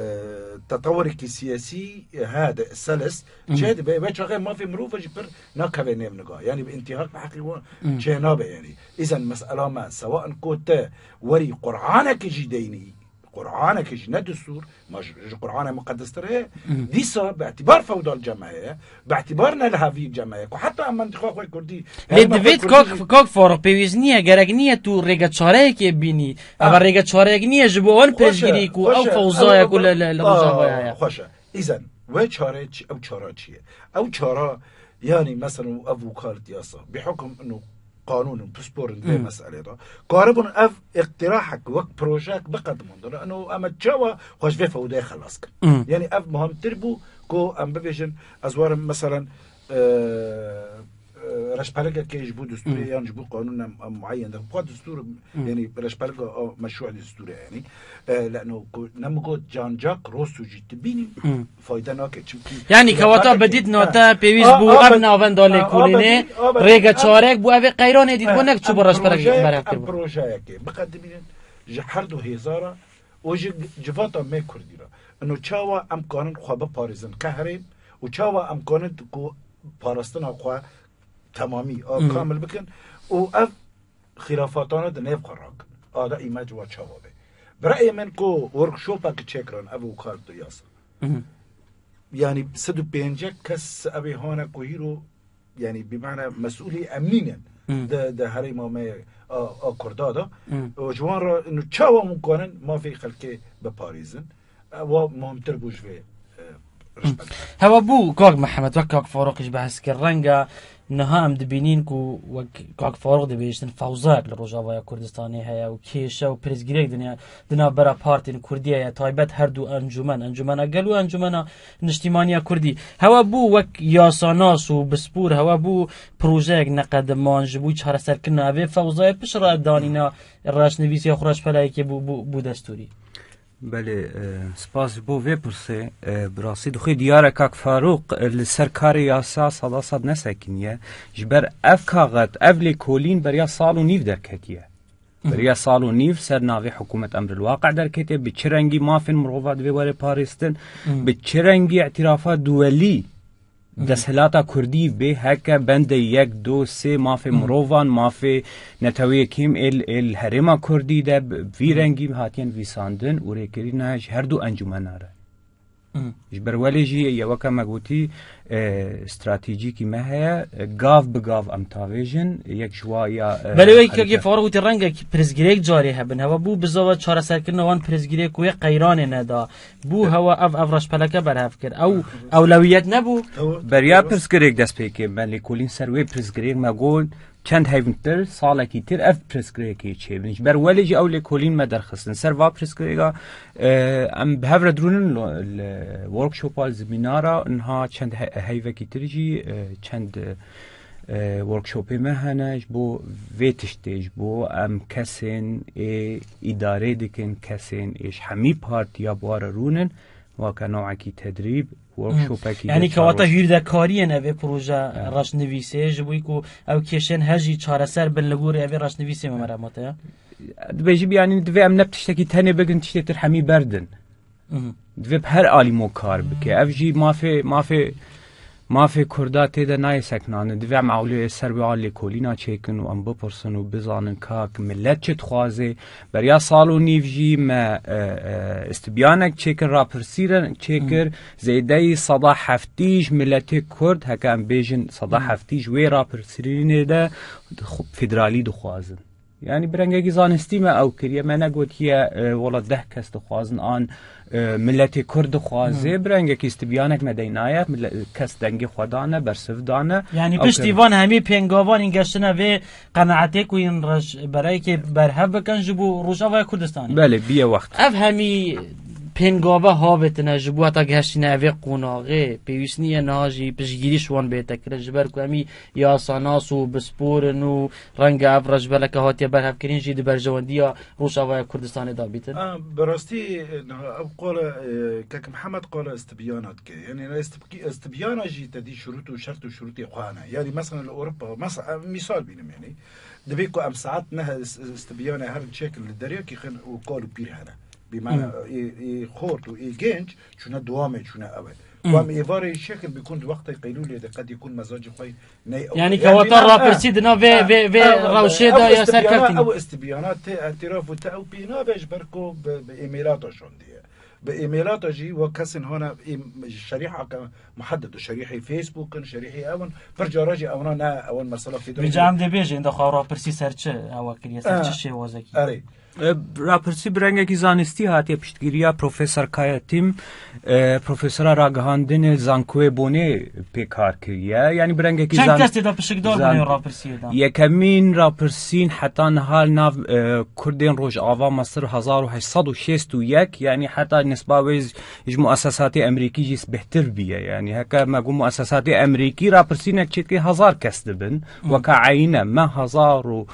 tetewurekî siyasî, e, hebe, selis, çê dibe, wê çaxê mafê mirova jî pir nakeve nêv niga. Yani bi intihak bi heqî wan çê nabe yani. Îzen mesela me, sewa in ku te werî Qur'anekê jî deynî, Qur'anekê jî ne destûr, ma ji, ji Qur'ana muqeddestir heye, dîsa bi îtîbar fewdal cem heye, bi îtîbar nelhavî cem heye, ku heta em mentiqa xwe kurdî, Lê divêt kak, kak Faruk pêwîst niye, gerek niye tu rêge çareyekê bînî. Eva rêge çareyek niye ji bo wan pêşgirî ku ew fewzaya ku li, li, li Rojavayê heye. Xweş e. Îzen, wê çare çi, ew çara çi ye? Ew çara, yani, mesela, ev wekalet yasa, bi hukum ino qanûn û pisporin vê meselê de, karibûn ev îqtirahek wek projeyek biqedimandin. Ino em ê çawa xwe ji vê fewdeyê xelas kin? Yani, ev muhimtir bû ku em bibêjin, ez werim, mesela, e, e, reşperekekê ji bo destûrê yan ji bo qanûn em, em muayyen de. Xwe destûr, yani, reşpereka, a, meşrû destûr e, yani. E, leno ku ne min got cancak rost û jî tu bînî, fayde nake. Çimkî Yani, kewata bedît nate pêwîst bû ev navenda lêkolînê, rêge çarek bû, ev ê qeyranê dît bû, nek çû bo reşperek berhev kir bû. Em projeyekê biqedimînin ji her du hêza re û ji civata me kurdî re. Ino çawa em kanin xwe biparêzin qehrê û çawa em kanin ku parastina xwe temamî, a, kamil bikin û ev xîlafatana di nêv xwe rakin. Ada îmaj wa çawa be. Birayê min ku workshopek çêkirin ev û kar du yasa. Mhm. Yani sed û pêncî kes ev ê hane ku hîro, yani bi mana mesûlî em nînin Mhm. de, de herêma me a, a Kurda da. Mhm. Û ji wan re nu çawa hûn kanin mafê xelkê biparêzin. Ewa muhimtir bû ji vê, e, respekt. Hewa bû, kak Mihemed, wek kak Farûq jî behs kir, renga niha em dibînin ku wek kak Farûq dibêjin, fewzayek li Rojavaya Kurdistanê heye û kêşe û pirsgirêk di nav, di navbera partên Kurdî ye, taybet her du encûmen, Encûmena Gel û Encûmena Niştîmaniya Kurdî. Hewa bû wek yasanas û bispûr, hewa bû projeyek neqediman ji bo çareserkirina vê fewzayê piştre danîna reşnivîsiya xwe reşpeleyekê bû, bû, bû destûrî. Belê, e, spas ji bo vê pirsê. E, bi rastî dixwê diyar e kak Farûq, e, li ser karê yasa sada sed nesekiniye. Ji ber ev kaxet, ev lêkolîn beriya sal û nîv derketiye. Mhm. Beriya sal û nîv ser navê Hikûmet Emril Waqi derketiye. Bi çi rengî mafên mirova divê were parêstin? Mhm. Bi çi rengî îtirafa duwelî Mhm. desthilata Kurdî bê, heke bendê yek, du, sê mafê Mhm. mirovan, mafê neteweyê kêm ê, ê li herêma Kurdî de bi vî Mhm. rengî hatiye nivîsandin û rêkirina ji her du encûmena re. Mhm. Ji ber welê jî ye weke me gotî, e, stratejîkî me heye, e, gav bi gav em tavêjin, yek ji wa ya, e, Belê wekî herî kekê ke- Farûq gotî rengek pirsgirêk carê hebin. Hewa bû bizava çareserkirina wan pirsgirêk ku yê qeyranê neda. Bû hewa ev, ev reşpeleke berhev kir. Ew ewlewiyet nebû? Beriya pirsgirêk dest pê kir, me lêkolîn ser wê pirsgirêk me got, çend heyvintir, salekî tir ev pirsgirêkê çêbin. Ji ber welê jî ew lêkolîn me derxistin. Ser va pirsgirêka, e, em bi hev re dirûnin lo-, li workshopa, li zimînara, niha çend he-, heyvekî tir jî, e, çend, e, workshopê me hene ji bo vê tiştê, ji bo em kesên ê îdarê dikin, kesên ê ji hemî partiya bi wa re rûnin, weke newekî tedrîb, workshopekî Yani vê kewata çarwek- hûrdekariyên evê proje Evet. reşnivîsê, ji bo ku ew kêşên hejî çareser bin li gorî evê reşnivîsê me meremate ya. Dibêjim, yani divê em ne tiştekî tenê bigin, tiştê tir hemî berdin. Mhm. Divê bi her alî mo kar bike. Ev jî mafê, mafê, mafê Kurda tê de nayê seknanin. Divê em ewlê ser wê alê kolîna çêkin û em bipirsin û bizanin ka millet çi dixwaze. Beriya sal û nîv jî me, e, e, istibyanek çêkir, rapirsîrek çêkir. Mhm. Zêdeyî seda heftî ji miletê Kurd, heke em bêjin seda Mhm. heftî ji wê rapirsîrînê de xu-, federalî dixwazin. Yani bi rengekî zanistî me ew kiriye. Me negotiye, e, wela deh kes dixwazin an, e, miletê Kurd dixwaze. Hmm. Bi rengekî stibyanek me deynaye. Mile-, kes dengê xwe dane, bersiv dane. Yani Ew piştî kir- van hemî pêngavan yên geştine vê qenaetê ku yên rejberayekê berhev bikin ji bo Rojavaya Kurdistanê. Belê, biye wext. Ev hemî pêngava havêtine ji bo heta gehiştine evê qonaxê, pêwîst niye niha jî piştgirî ji wan bête kirin, ji ber ku hemî yasanas û bispor in û renge ev rejbeleke hatiye berhevkirin jî di berjewendiya Rojavaya Kurdistanê de bîtin? A, bi rastî, niha ev qala, e, kek Mihemed qala istibiyana dike. Yani, istibki-, istibiyana jî te dî şurût û şert û şurûtê xwe hene. Yani, mesela li Ewropa, mesela, em misal bînim, yani, divê ku em saet neh is-, istibiyane herin çêkin li deryakî xin û kal û pîr hene. Bi mana, Hmm. ê, ê xort û ê genc çûne dewamê çûne ew e. Hmm. Ku em êvarê çêkin bi ku di wextê qeylûlê de qedî ku mezacê xwe ney ew Yani e. Yani kewata bînan, rapirsî e, di nav vê, e, vê, vê e, rewşê de ew ya ser istibiyana, keftin. Ew istibiyana te îtiraf û te ew pê nabe ji ber ku bi, bi êmêlata şandiye. Bi êmêlata jî wek kesên hane êm-, şerîheke muhedded û şerîhê Facebook in, şerîhê ew in, pir cara jî ewna ne, ew in mesela federal. Vêca em dê bêjin, de xwe rapirsî ser çi ewa kiriye, ser Eh, çi şêwazekî? Erê. E, rapirsî bi rengekî zanistî hatiye piştgiriya Profesor Kaya Tim, e, profesora ragihandinê Zankoyê Bonê pê kar kiriye. Yani bi rengekî Çend zan-, kes tê de pişikdar zan-, bûne rapirsiyê de? Yekemîn rapirsîn heta niha li nav, e, Kurdên Rojava Mesir hezar û heşt sed û şêst û yek, yani heta nisba wê ji muesesatê Emerîkî jî bêhtir bîye. Yani heke me got muesesatê Emerîkî rapirsînek çêdike hezar kes dibin. Hmm. Weke eyne me hezar û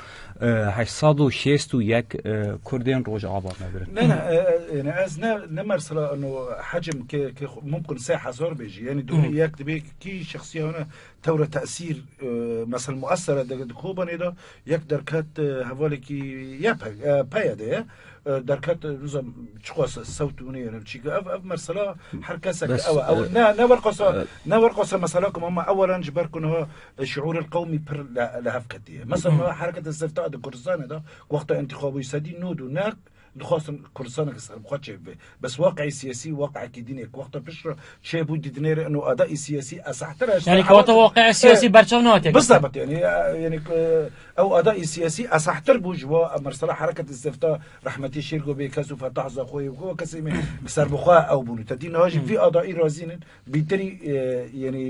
heşt sed û şêst û yek, e, Kurdên Rojava me birin. Ne, ne, e, e, yani ez ne, ne mesela eno hecim ke, ke xu-, mumkin sê hezar bêjî. Yani dûrî Hmm. yek dibê kî şexsiya hene tewra tesîr, e, mesel muesere de, di Kobanê de yek derket, e, hevalekî YPG, e, PYD ye. E, derket, e, nizam çiqas sewt bûne ye, çîka ev, ev mesela her kesek Bes, ew, ew, e, ne, ne werqasa, e, ne werqasa mesela ku mama ewelan ji ber ku niha, e, şiûril qewmî pir li, li hev ketiye. Mesela niha hereket Îstîfta di Kurdistanê de wexta întîxabûyî sedî nod û neh dixwastin Kurdistaneke serbixwe çêbibe. Bes waqi'î siyasî, waqi'ekî din e. Wexta pişt re çêbû dîtinê re ino adayî siyasî esehtir e. Yani kewata waqi'ê siyasî berçav nehatiye. Bizabat yani, yani, e, ew adayî siyasî esehtir bû ji wa mesela hereket Îstîfta rehmetî Şêrgo Bêkes û Fetah Zaxoyê û kesê me serbixwe ew bûn. Te dî niha jî vî adayî razî nin. Bîtirî, e, yani,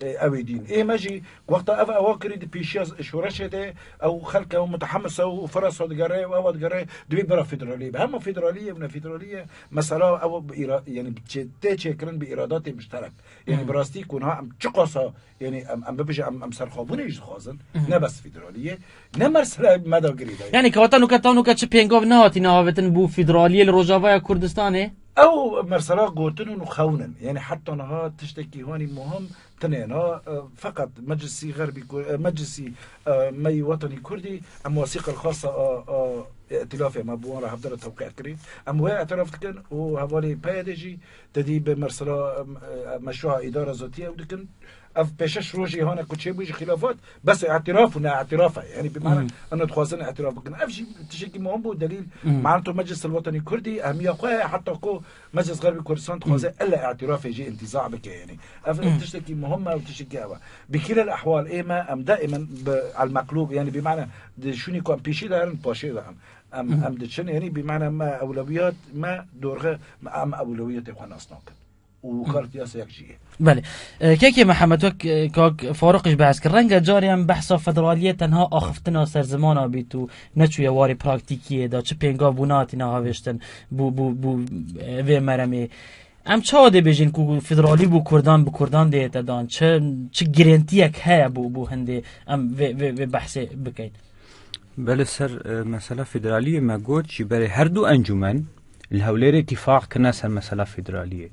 e, ew ê dîn. Ê me jî wexta ev ewa kirî di pêşiya şoreşê de ew xelk ew mutehemmis ew û firasa digere û ewa digere dibê bira federaliyê be. Hema federaliyê û nefederaliyê mesela ew bi îra-, yani bi çê-, tê çêkirin bi îradatê muşterek. Yani bi rastî ku niha em çiqasa yani em, em bibêje em, em serxwebûnê jî dixwazin. Ne bes federaliyê, ne mersele me da girêdayî. Yani kewata nuke ta nuke çi pêngav nehatîne avêtin bo federaliyê li Rojavaya Kurdistanê? Ew mersela gotin û xewin in. Yani heta niha tiştekî hanî muhim tine na, e, feqet Meclisî Xerbî Kur-, e, Meclisî, e, me yî Wetanî Kurdî, em wesîqel xasa a, a, îtilafê me bi wan re hevdere tewqî kirî. Em wê îtiraf dikin û hevalê PYDê jî te dî bi mersela, e, meşruha îdara zotî ew dikin. Ev pêşeş rojê hane ku çêbû ji xilafat, bes îtiraf û ne îtiraf e. Yani bi mana ena dixwazin îtiraf bikin. Ev jî tiştekî muhim bû, delîl. Mana tu Meclis el Wetanî Kurdî, ehmiya xwe heye, heta ku Meclis Xerbî Kurdistan dixwaze ella îtirafê jê intiza bike, yani. Ev tiştekî muhim e û tiştekî ev e. Bi kîlel ehwal ê me, em daîmen bi el meqlûb, yani bi mana di şûnî ku em pêşî de herin, paşê de em. Em, em diçin, yani bi mana me ewlewiyat, me dorxe, me, em ewlewiyatê xwe nas nakin. Û xaltiyasa yek jî ye. Belê. E, Kekê Mihemed, wek, e, kak Farûq jî behs kir. Renge carê em behsa federaliyê tenha axiftina ser zimana bît û neçûye warê praktîkiyê de, çi pêngav bû nehatîne havêştin, bû, bû, bû, e, vê meremê. Em çawa dê bêjin ku federalî bo Kurdan, bi Kurdan dihête dan? Çi, çi girêntiyek heye bo, bo hindê em vê, vê, vê behsê bikeyn? Belê ser, e, mesela federaliyê me got jî berê her du encûmen li Hewlêrê tîfaq kirine ser mesela federaliyê.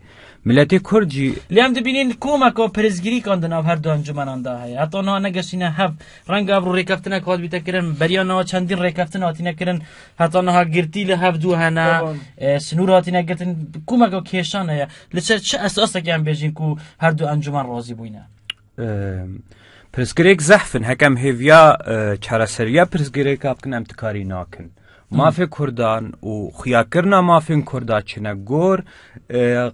Miletê Kurd jî Lê em dibînin komeka pirsgirêkan di nav her du encûmenan de heye. Heta niha negeştîne hev. Renge ev rêkeftinek hatibîte kirin. Beriya niha çendîn rêkeftin hatine kirin. Heta niha girtî li hev du hene. Tamam. E, sinûr hatine girtin. Komeka kêşan heye. Li ser çi esasek em bêjin ku her du encûmen razî bûyne? Em, pirsgirêk zehf in. Heke em hêviya, e, çareseriya pirsgirêka bikin, em tikarî nakin. Mafê Kurdan û xuyakirina mafên Kurda çine gor, e, e,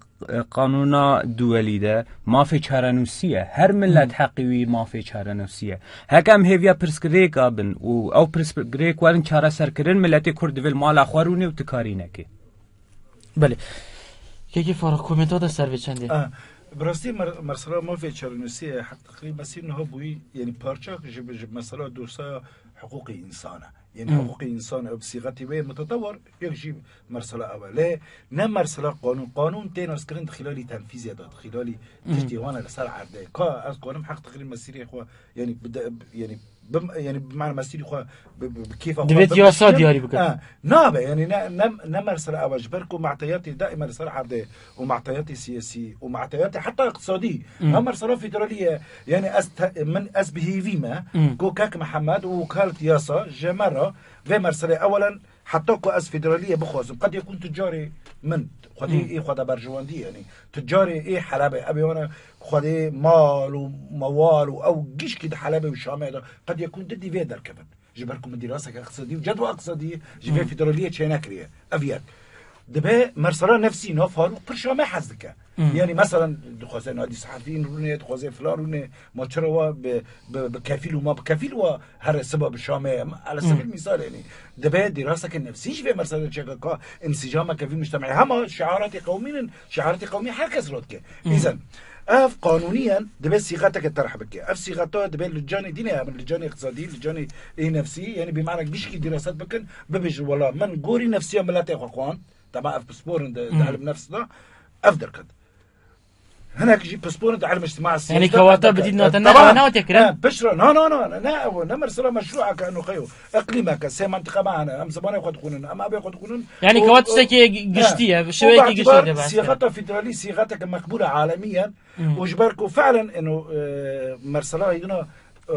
qanûna duwelî de mafê çarenûsî ye. Her milet heqî wî mafê çarenûsî ye. Heke em hêviya pirsgirêka bin û ew pirsgirêk werin çareserkirin, miletê Kurd divê li mala xwe rûnê û tikarî neke. Belê. Kekê Farûq, komenta de ser vê çendê. Ah, bi rastî mer-, mesela mafê çarenûsiyê heq teqrîb mesîr niha bûyî, yani parçak ji, ji mesela dosyaya hiqûqê însan e. Yani hiqûqê însan ew bi sîxetê wê mutetewir, yek jî mersela ew e. Lê ne mersela qanûn. Qanûn tê naskirin di xîlalî tenfîzê de, di xîlalî tiştê wan e li ser erdê. Ka ez kanim heq teqrîb mesîrê xwe, yani bi de, yani bi, yani bi mana mesîrê xwe bi, bi, bi kêfa xwe Divêt bim yasa diyarî bikin. Ha, nabe, yani ne, ne, ne mersela ew e, ji ber ku mateyatê daîme li ser erdê û mateyatê siyasî û mateyatê heta iqtisadî. Ne mersela federalî ye. Yani ez te, min, ez bi hêvî me ku kek Mihemed û wekalet yasa ji me re vê merselê ewelen heta ku ez federaliyê bixwazim. Qedê ku tu carê min, Xwedê ê xwe de berjewendî, yani tu carê ê Helebê, ev ê wana Xwedê mal û mewal û ew gişkî di Helebê û Şamê de qedê ku di dîvê derkevin. Ji ber ku min dîraseke iqtisadî û cedwa iqtisadî ji vê federaliyê çênekiriye. Ev yek. Dibe mersela nefsî na Farûq pir Şamê hez dike. Yani, meselen, dixwaze nadî sehefîn rûnê, dixwaze filan rûnê, ma çira wa bi, bi, bi kefîl û ma bi kefîl wa here siba bi Şamê ye. Ele sebil mîsal, yani, dibe dîraseke nefsî ji vê meselê çêke ka însîcameke vî mujtemê. Hema şiaratê qewmî nin, şiaratê qewmî her kes radike. Îzen, ev qanûniyen dibe sîxeteke terh bike. Ev sîxeta dibe li canê dînê hebin, li canê iqtisadî, li canê ê nefsî, yani, bi mana gişkî dîraset bikin, bibêjin, wela, min gorî nefsiya miletê xwe xwend. Dema ev pisporin di, di elm nefs de, ev derket. Hinek jî pisporin di ilm îctima siyasî de kewata bidît nate ne, ew nehatiye kirin? Piştre, na, na, na, ne, ew ne mesela meşrûeke eno xeyo. Îqlîmeke, sê mentiqa me hene, em zimanê xwe dixwînin, em avê xwe dixwînin. Yani kewat tiştekî giştî ye, şêweyekî giştî de behs kir. Sîxeta federalî, sîxeteke meqbûl e alemiyen. Û ji ber ku fiilen eno, e, mesela hêdina, e,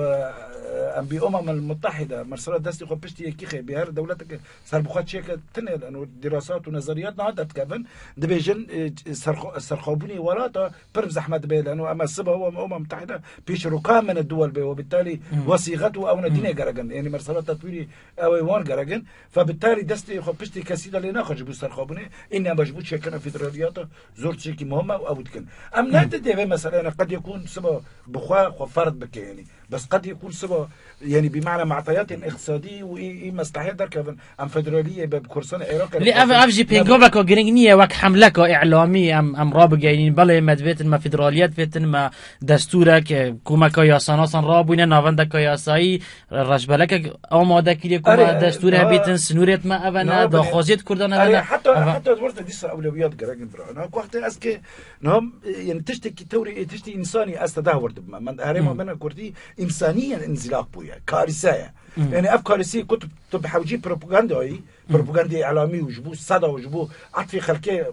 em bi Umem el Mutehide, mesela destê xwe piştî yekî xê, bi her dewleteke serbixwe çêke tine, eno dirasat û nezeriyat niha derdikevin, dibêjin, e, serxwe-, serxwebûnê welata pir zehmet dibe, leno em siba Umem, Umem Mutehide pêşiroka min e duwel be, we bitalî we sîxet û ew ne dîne gerekin. Yani mesela tetwîrî ew ê wan gerekin. Fe bitalî destê xwe piştî kesî de lê naxin ji bo serxwebûnê. Îne me ji bo çêkirina federaliyata zor tiştekî muhim e û ew dikin. Em ne di devê meseleyê ne qedê ku siba bi xwe xwe ferd bike, yanî. Bes qedê ku siba, yanî bi mana matayatên îqtisadî û î, î meslehê derkevin. Em federaliyê be bi Kurdistanê Iraqê. Lê ev, ev jî pêngaveka giring niye wek hemleka îlamî em, em rabigeyîn. Belê me divêtin me federaliyet bêtin, me destûrek, e, komeka yasanasan rabûne, navendeka yasayî, Rejbelekek amade kiriye ku me destûr hebîtin, sinûrêt me ev e ne, daxwaziyêt Kurdan ev e ne. Heta, heta wertê dîsa ewlewiyat gerek in bira. Na, ku wextê ez ke, na, yani tiştekî tewrê, ê tiştî însanî ez te deh wir dibime. Min herêma min kurdî însaniyen înzilaq bûye. Karîse ye. Yani ev karîseyê ku tu, tu bi hewcî propagandayî, propagandayê îlamî û ji bo seda û ji bo etfê xelkê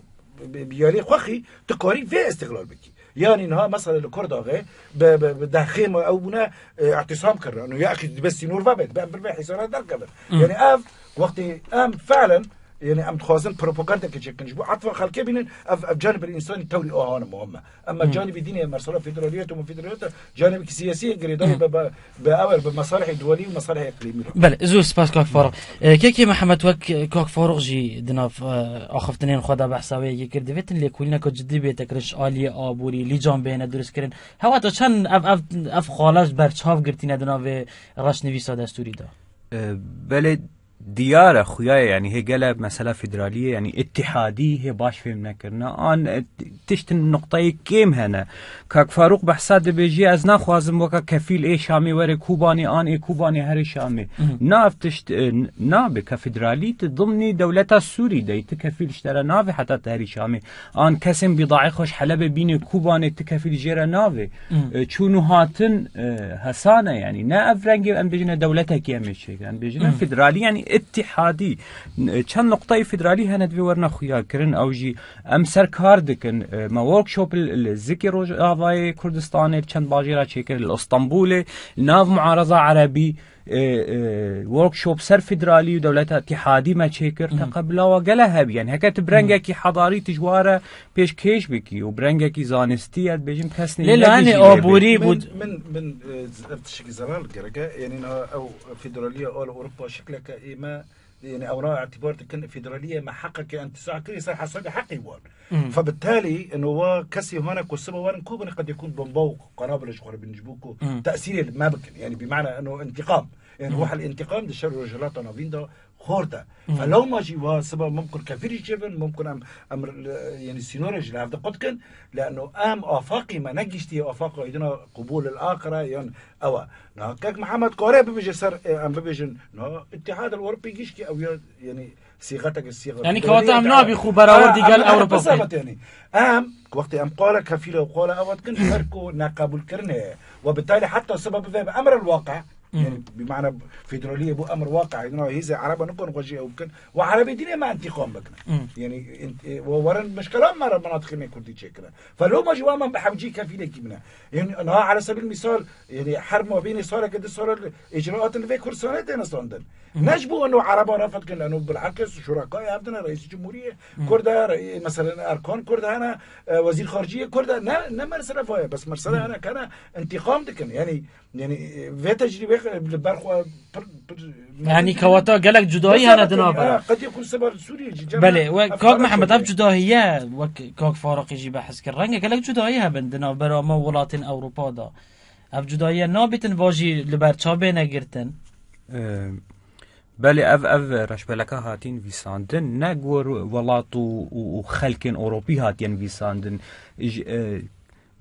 bi, bi yarê xwe xî, tu karî vê îstîqlal bikî. Yanî niha mesela li Kurdaxê bi, bi, bi dehxê me ew bûne, e, îtisam kirin. Û ya axî dibe sînor vebê, dibe em bir vê hîsara derkevin. Yanî ev wextê em fiilen, yanî em dixwazin propagandeke çêkin. Ji bo etfa xelkê bînin, ev, ev canibê însanî tewrî ahan muhim e. Ema canibê dînê mesela federaliyet û federaliyet canibekî siyasî ye girêdayî bi, bi, bi ewer, bi mesalihê duwelî û mesalihê iqlîmî re. Belê, zor spas kak Faruk. E, kekê Mihemed wek kak Faruk jî di nav, e, axiftinên xwe de behsa wê yekê kir. Divêtin lêkolîneke cidî bête kirin ji aliyê aborî, lîcan bêne duristkirin. Hewa to çend ev, ev, ev xala ji berçav girtîne di navê reşnivîsa destûrî de? E, belê diyar e, xuya ye, yanî hê gele mesela federaliyê, yanî îtihadî hê baş fêm nekirine. An, e, tiştin nuqteyê kêm hene. Kak Faruk behsa dibêjî, ez naxwazim weke kefîl ê Şamê were Kobanê, an ê Kobanê here Şamê. Na ev tişt, e, n-, nabe ke federalî tu dimnî dewleta Sûrî de yî, tu kefîl ji te re nabe heta tu herî Şamê. An kesên bîdaê xwe ji Helebê bînê Kobanê tu kefîl jê re nabe. E, çûn û hatin, e, hesan e, yanî ne ev rengê em bêjine dewletekî em ê çêkin. Em bêjine federalî, yanî îtihadî. E, çend nuqteyê federalî hene divê werine xuya kirin, ew jî Em ser kar dikin. E, me workshop li, li Zikê Rojavayê Kurdistanê li çend bajêra çêkir, li Îstanbulê, li nav muareza erebî, e, e, workshop ser federalî û dewleta îtihadî me çêkir. Teqebila wa gele hebî. Yanî heke tu bi rengekî hedarî tu ji wa re pêşkêş bikî û bi rengekî zanistî, ez dibêjim kes Lê li hanê aborî bû. Min, min, min, e, ev tiştekî zelal gerek e. Yanî niha ew federaliya al Ewropa şikleke ê me Yanî ew na îtîbar dikin, federaliyê me heqeke intîza kirî ser hesabê heqê wan. Fe bitalî, eno wa kesî hane ku siba werin ku bin qedê ku bomba û qanabile ji xwe re bin ji bo ku tesîrê li me bikin. Yanî bi mana eno întîqam. Yanî ruhel întîqam di şer Rojhilata Navîn de xort e. Fe lewma jî wa siba mumkin kefîrî çêbin, mumkin em, em, yanî sînorê ji li hev de qut kin. Leno em afaqî me negiştiye afaqa îdina qubûl el axire yan Ew e. Niha kek Mihemed kare bibêje ser, e, em bibêjin, niha Îtihad el Ewropî gişkî ew ya, yanî sîxeteke sîxet. Yanî kewata em nabî xwe berawer digel Ewropa bikin. Yanî em, wextê em qala kefîle û qala ew dikin, ji ber ku neqebûlkirinê ye. We bitalî heta siba bibe bi emr el waqi. Yanî bi mana federaliyê bû emr waqi. Niha hêzê Ereba nikon xwe jî ew bikin. We Erebê dînê me întîqam bikin. Yanî int-, e, we werin mişkelan me re minatiqê me Kurdî çêkirin. Fe loma jî wa me bi hewcî kefîlekî bine. Yanî niha ala sebil misal, yanî her mabênê saleke du sal îcraatên li vê Kurdistanê têne standin. Ne ji bo eno Ereba refet kin, eno bilheqis şurakayê ev dine, reîsî cumhuriyê Kurd e, re-, mesela Erkan Kurd hene, e, wezîr xariciyê Kurd e. Ne, ne mersele vaye, bes mersele hene kene întîqam dikin. Yanî, yanî, e, vê tecrîbê li ber xwe pir, pir Yanî kewata gelek cudayî hene di nava. Qedî ku seba Sûriyê jî cem Belê, wek Kak Mihemed ev cudahiye, wek Kak Faraqî jî behs kir. Renge gelek cudayî hebin di navbera me û welatên Ewropa de. Ev cudahiye nabîtin va jî li ber çav bêne girtin. Ee, belê ev, ev reşbeleka hatî nivîsandin, ne gor welat û, û, û xelkên Ewropî hatiye nivîsandin. Ji, e,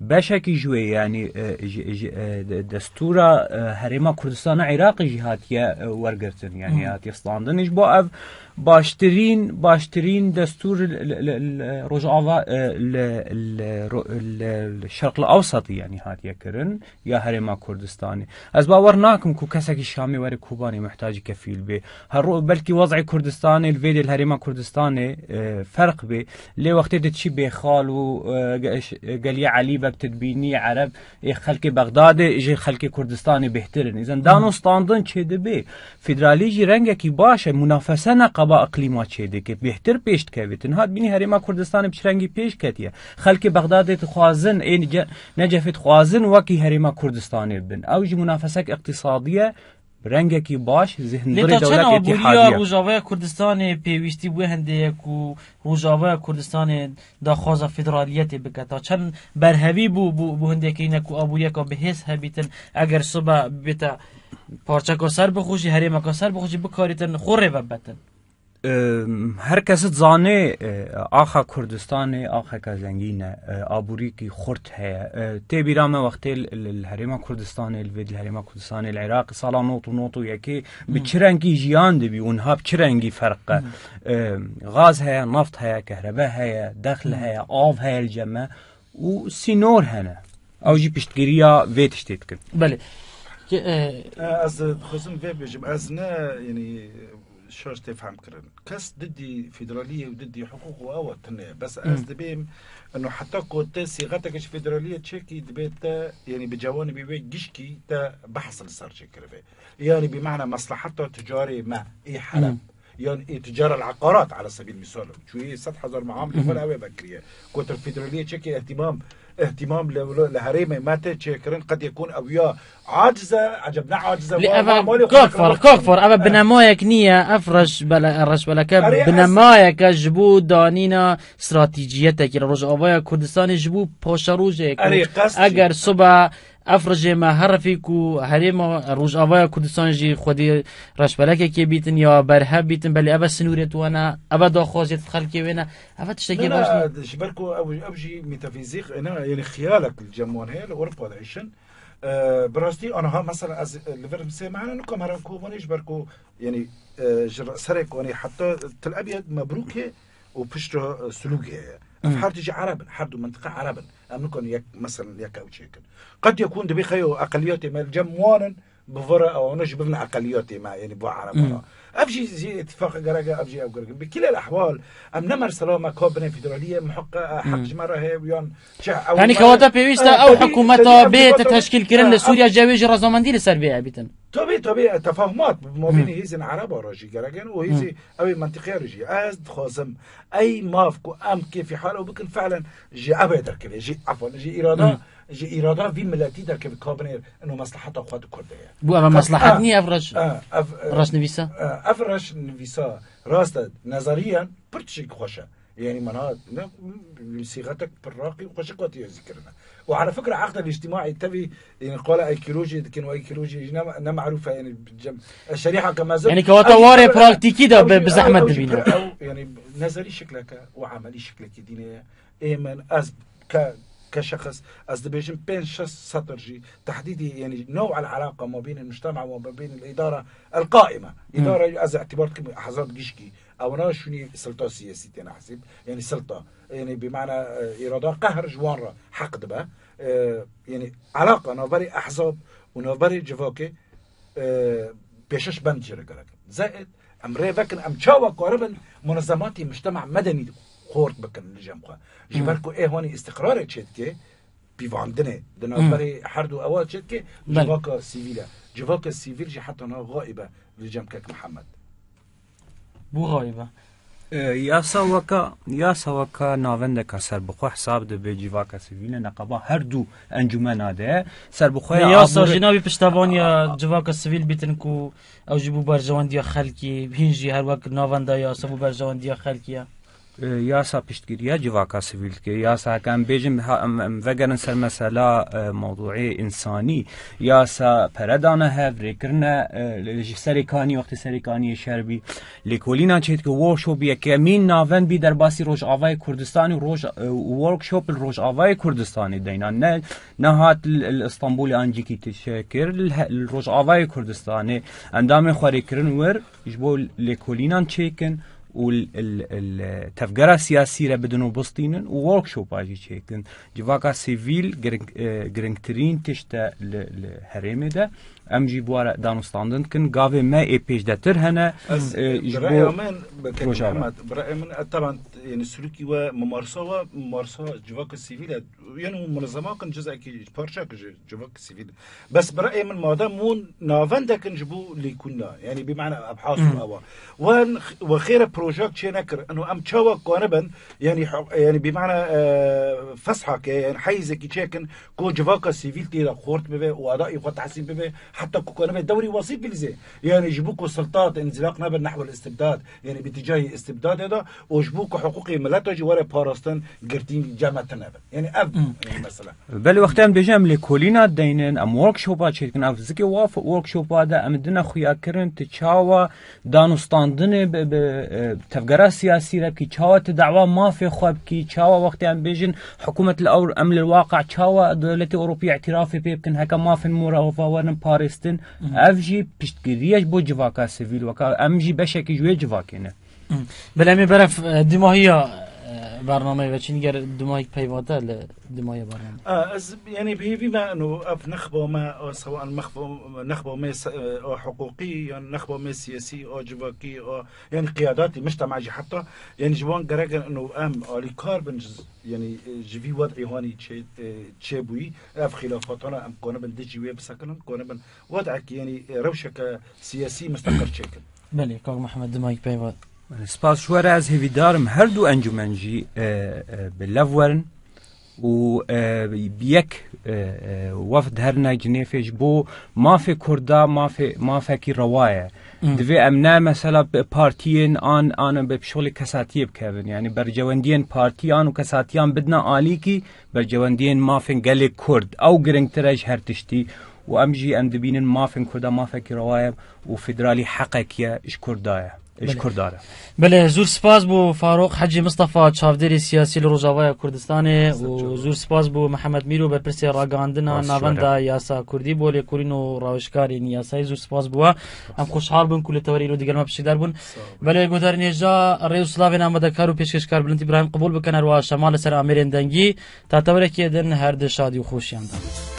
Beşekî ji wê, yanî, e, ji, ji, e, de-, destûra, e, Herêma Kurdistana Iraqê jî hatiye, e, wergirtin, yanî Hmm. hatiye standin. Ji bo ev baştirîn, baştirîn destûr li, li, li, li Rojava, e, li, li, ro-, li, li Şerq li Ewsatî, yanî, hatiye kirin, ya Herêma Kurdistanê. Ez bawer nakim ku kesekî Şamê were Kobanê muhtacî kefîl bê. Her ro-, belkî wez'ê Kurdistanê li vê dê li Herêma Kurdistanê, e, ferq bê. Lê wextê diçî Bêxal û, e, ge-, ş-, Geliyê Elî Beg tu dibînî Ereb ê xelkê Bexdadê ji xelkê Kurdistanê bêhtir in. Îzen dan û standin çêdibe. Federalî jî rengekî baş e, munafese neqeba iqlîma çêdike, bêhtir pêş dikevîtin. Hat bînî Herêma Kurdistanê bi çi rengî pêş ketiye. Xelkê Bexdadê dixwazin, ê Nice-, Necefê dixwazin wekî Herêma Kurdistanê bin. Ew jî munafesek iqtîsadî ye, rengekî baş ji Lê hundirê ta çend dewlet aboriya Îtîhadî ye. Rojavaya Kurdistanê pêwîstî bi wê hindê ye ku Rojavaya Kurdistanê daxwaza federaliyetê bike? Ta çend berhevî bû, bû, bû hindê kirîne ku aboriyeka bihêz hebîtin, eger sibe bibête parçeka serbixwe jî, herêmeka serbixwe jî bikarîtin xwe rê vebetin? Em, her kes dizane, e, axa Kurdistanê axeke zengîn e, e, aborîkî xurt heye. E, tê bîra me wextê li, li, li Herêma Kurdistanê, li vê di Herêma Kurdistanê, li Iraqê sala nod û nod û yekê bi Hmm. çi rengî jiyan dibî û niha bi çi rengî ferq e? Hmm. E, gaz heye, naft heye, kehrebe heye, dexl Hmm. heye, av heye li cem me û sînor hene. Ew jî piştgiriya vê tiştê dikin. Belê. Ke-, e, E, ez dixwazim vê bêjim. Ez ne, yanî, şaş tê fehm kirin. Kes didî federaliyê û didî hiqûq û ewa tune ye. Bes ez Hmm. dibêm, eno heta ku te sîxeteke ji federaliyê çêkî, dibê te, yanî bi cewanî bî wê gişkî te behs li ser çêkiribe. Yanî bi mana meslaheta ticarê me ê Heleb. Hmm. Yan ê ticara el-eqarat ala sebil misal. Çûyê sed hezar meam li Hmm. xwe ew ê vekiriye. Gotin federaliyê çêkî ihtimam, ihtimam li, li, li herêmê me tê çêkirin, qed yekûn ew ya aciz e, eceb ne aciz e, Lê wa, eve wa malê xwe kak dikir. Far, kak Far, eve Eh. binemayek niye, ev reş-, bele-, reşbeleke Erê, ez binemayeke ji bo danîna stratîciyetekî li Rojavaya Kurdistanê ji bo paşerojê ku Erê, qest jî. eger sibe ev rejê me herifî ku herêma Rojavaya Kurdistanê jî xwedî reşbelekekê bîtin ya berhev bîtin, belê eve sinûrê tu wene, eve daxwaziyê xelkê wê ne, eve tiştekî Ne, baş ne, nîye. Ji ber ku ew, ew jî metafîzîk, e, ne, yanî xiyalek li cem wan heye, li Ewropa diêşin. E, bi rastî aniha mesela ez, e, li vir sê mehane nikom heram Kobanê ji ber ku, yanî, e, ji re-, serê Kobanê heta Til Ebyed Mebrûkê û piştre, e, Silûgê heye. Ev Hmm. her tijî Ereb in, her du mintiqe Ereb in. Em nikan yek, mesela yek ew çêkin. Qet yekûn dibê xeyo eqeliyatê me li cem wan in, bi vir e, ewana jî bibin eqeliyatê me, yanî bo Ereba Hmm. re. Ev jî, jî îtîfaq gerek e, ev jî ew gerek e. Bi kilel ehwal, em ne mersela me ka binê federaliyê, muhiqqa, e, heq Hmm. ji me re heye û yan çi, ew Yanî me kewata pêwîst e Aya, ew tabii, hikûmeta tabii, ev bê hikûmeta teşkîl kirin li Aya. Sûriya cewê jî razamendî li ser vê hebîtin. Tabii, tabii, e, tefahûmat bi mabênê Hmm. hêzên Ereba re jî gerek in û hêzê Hmm. ew ê mentiqeya re jî. Ez dixwazim ey mav ku em kêfî hal ew bikin, fehlen ji ev ê derkeve, ji, efwan, ji îrada, Hmm. ji îrada vî miletî derkeve, ka binê ino meslaheta xwe di Kurd de ye. Bu eve Qas-, meslahet ha, niye, ev reş-, ha, ev, e, reşnivîsa? Ha, ev reşnivîsa rast e, nezeriyen pir tiştekî xweş e. Yanî mana ne, sîxetek pir raqî û xweşik hatiye zîkirine. Û ala fikra eqdel îctimaî tevî, yanî qala Eykîlojî dikin û Eykîlojî jî ne, ne merûf e, yanî cem, e, şerîheke mezin. Yanî kewata Ew jî warê ew jî praktîkî de ew bi, jî bi zehmet ew jî dibîne. Pir ew, yanî nezerî şikleke û emelî şiklekî dîne ye. Ê min, ez ke, ke şexs, ez dibêjim pênc şeş setir jî tehdîdî, yanî نوع العلاقة ما بين المجتمع وما بين الإدارة القائمة. Hmm. Îdara ez îtibar dikim ehzab gişkî. Ewana şûnî silta siyasî têne hesîb. Yanî silta. Yanî bi mana, e, îrada qehr ji wan re heq dibe. E, yanî alaqa navberê ehzab û navberê civakê, e, pêşeş bend jê re gerek. Zehêt, em rê vekin, em çawa karibin munezematî mujtema medenî xort bikin li cem xwe. Ji Hmm. ber ku ê hanî îstiqrarê çêdike, pîvandinê di Hmm. navberê her du ewa çêdike, Belê. civaka sivîl e. Civaka sivîl jî heta niha xaîb e li cem Kek Mihemed. Bû xaîb e. E, yasa weka, yasa weka navendeka serbixwe hesab dibe civaka sivîl e, neqeba her du encûmena de serbixwe Lê ya yasa aborî- jî nabî piştevaniya civaka sivîl bîtin ku ew jî bû berjewendiya xelkî, hîn jî her wek navenda yasa bû berjewendiya xelkî ye. E, yasa piştgiriya civaka sivîl dike. Yasa heke em bêjin, ha, em, em vegerin ser mesela, e, mewdûê însanî. Yasa pere dane hev, rê kirine, e, ji Serêkanî, wextê Serêkaniyê şer bî. Lêkolîna çêdike, workshop yekemîn navend bî derbasî Rojavayê Kurdistanê û roj-, e, û workshop li Rojavayê Kurdistanê deyna. Ne, nehat li, li Îstanbulê an cîkî tişekir, li he-, li Rojavayê Kurdistanê endamên xwe rê kirin wir ji bo lêkolînan çêkin û l-, l-, l-, tevgera siyasî re bidin û bistînin û workshopa jî çêkin. Civaka sivîl giring-, e, giringtirîn tişt e li, li herêmê de. Em jî bi we re danûstandin dikin. Gavê me ê pêşdetir hene, Ez e, ji bi bo raya min, Bekir Rojava. Mihemed, bi raya min, e, taban, yani, sulûkî we, mumarsa we, mumarsa civaka sivîl e. Yani, hûn munezema kin, cizekî, parçek ji civaka sivîl. Bes bi raya min, madem hûn navendek in ji bo lêkolîna, yani, bi mana ebhas û Hmm. ewa. Wen, we xêre projek çê nekir. Eno em çawa kanibin, yani, ho-, yani, bi mana, e, feshake, yani, heyzekî çêkin, ku civaka sivîl tê de xurt bibe û adayê xwe tehsîn bibe, heta ku kanibe dewrî wesît bilîze. Yani ji bo ku siltat înzîlaq nebe nehwel istibdad, yani bi tîcahî istibdadê de û ji bo ku hiqûqê mileta jî were parastin girtîn cem me tune bin. Yani ev Hmm. yani mesele. Belê wextê em dibêjin em lêkolîna deynin, em workshopa çêdikin, ev zikê waf workshopa de em dine xuya kirin, tu çawa danûstandinê bi, bi, e, tevgera siyasî re bikî, çawa tu dawa mafê xwe bikî, çawa wextê em bêjin hikûmet li ewr-, em li waqe çawa dewletê Ewropî îtirafê pê bikin, heke mafên mirova werin parêstin, Mhm. ev jî piştgiriye ji bo civaka sivîl, weka em jî beşekî ji wê civakê ne. Mhm. Belê em ê beref, e, dimahiya, e, bernameyê ve çîn ger dimahîk peyvate li dimahiya bernameyê. A, ez, yani, bi hêvî me, eno, ev nexba me, a, sewan mexba-, nexba me se-, a, hiqûqî, yan nexba me siyasî, a, civakî, a, yani, qiyadatî, mictema jî heta, yani, ji wan gerek, eno, em alîkar bin, ji, yani, e, ji vî wed'î hanî çê, e, çêbûyî, ev xîlafatana em kanibin dijî wê bisekinin, kanibin wed'ekî, yani, e, rewşeke siyasî misteqil çêkin. Belê, Kak Mihemed, dimayîk peyva. Spas ji we re, ez hêvîdar im her du encûmen jî, e, e, bi lev werin û, e, bi yek, e, e, wefd herine Cinêfê ji bo mafê Kurda, mafê, mafekî rewa ye. Hmm. Divê em ne mesela bi partiyên an, an bi şolê kesatiyê bikevin. Yani bercewendiyên partiyan û kesatiyan bidine alîkî bercewendiyên mafên gelê Kurd. Ew giringtir e ji her tiştî. Û em jî em dibînin mafên Kurda mafekî rewa ye û federalî heqekî ye ji Kurda ye. Ji Belê. Kurda re. Belê, zûr spas bo Farûq Hecî Mistefa, çavdêrê siyasî li Rojavaya Kurdistanê û zûr spas bo Mihemed Mîro, berpirsê ragihandina Spas navenda şûre. Yasa Kurdî bo lêkolîn û rawişkarên yasayê. Zûr spas bo we. Em xweşhal bûn ku li tewerê îro digel me pişikdar bûn. Belê, guhdarên hêja, rê û silavên amadekar û pêşkêşkar Bilind Îbrahîm qebûl bikin, her wiha şema li ser amêrên dengî. Ta tewerekê din her di şadî û xweşiyan de.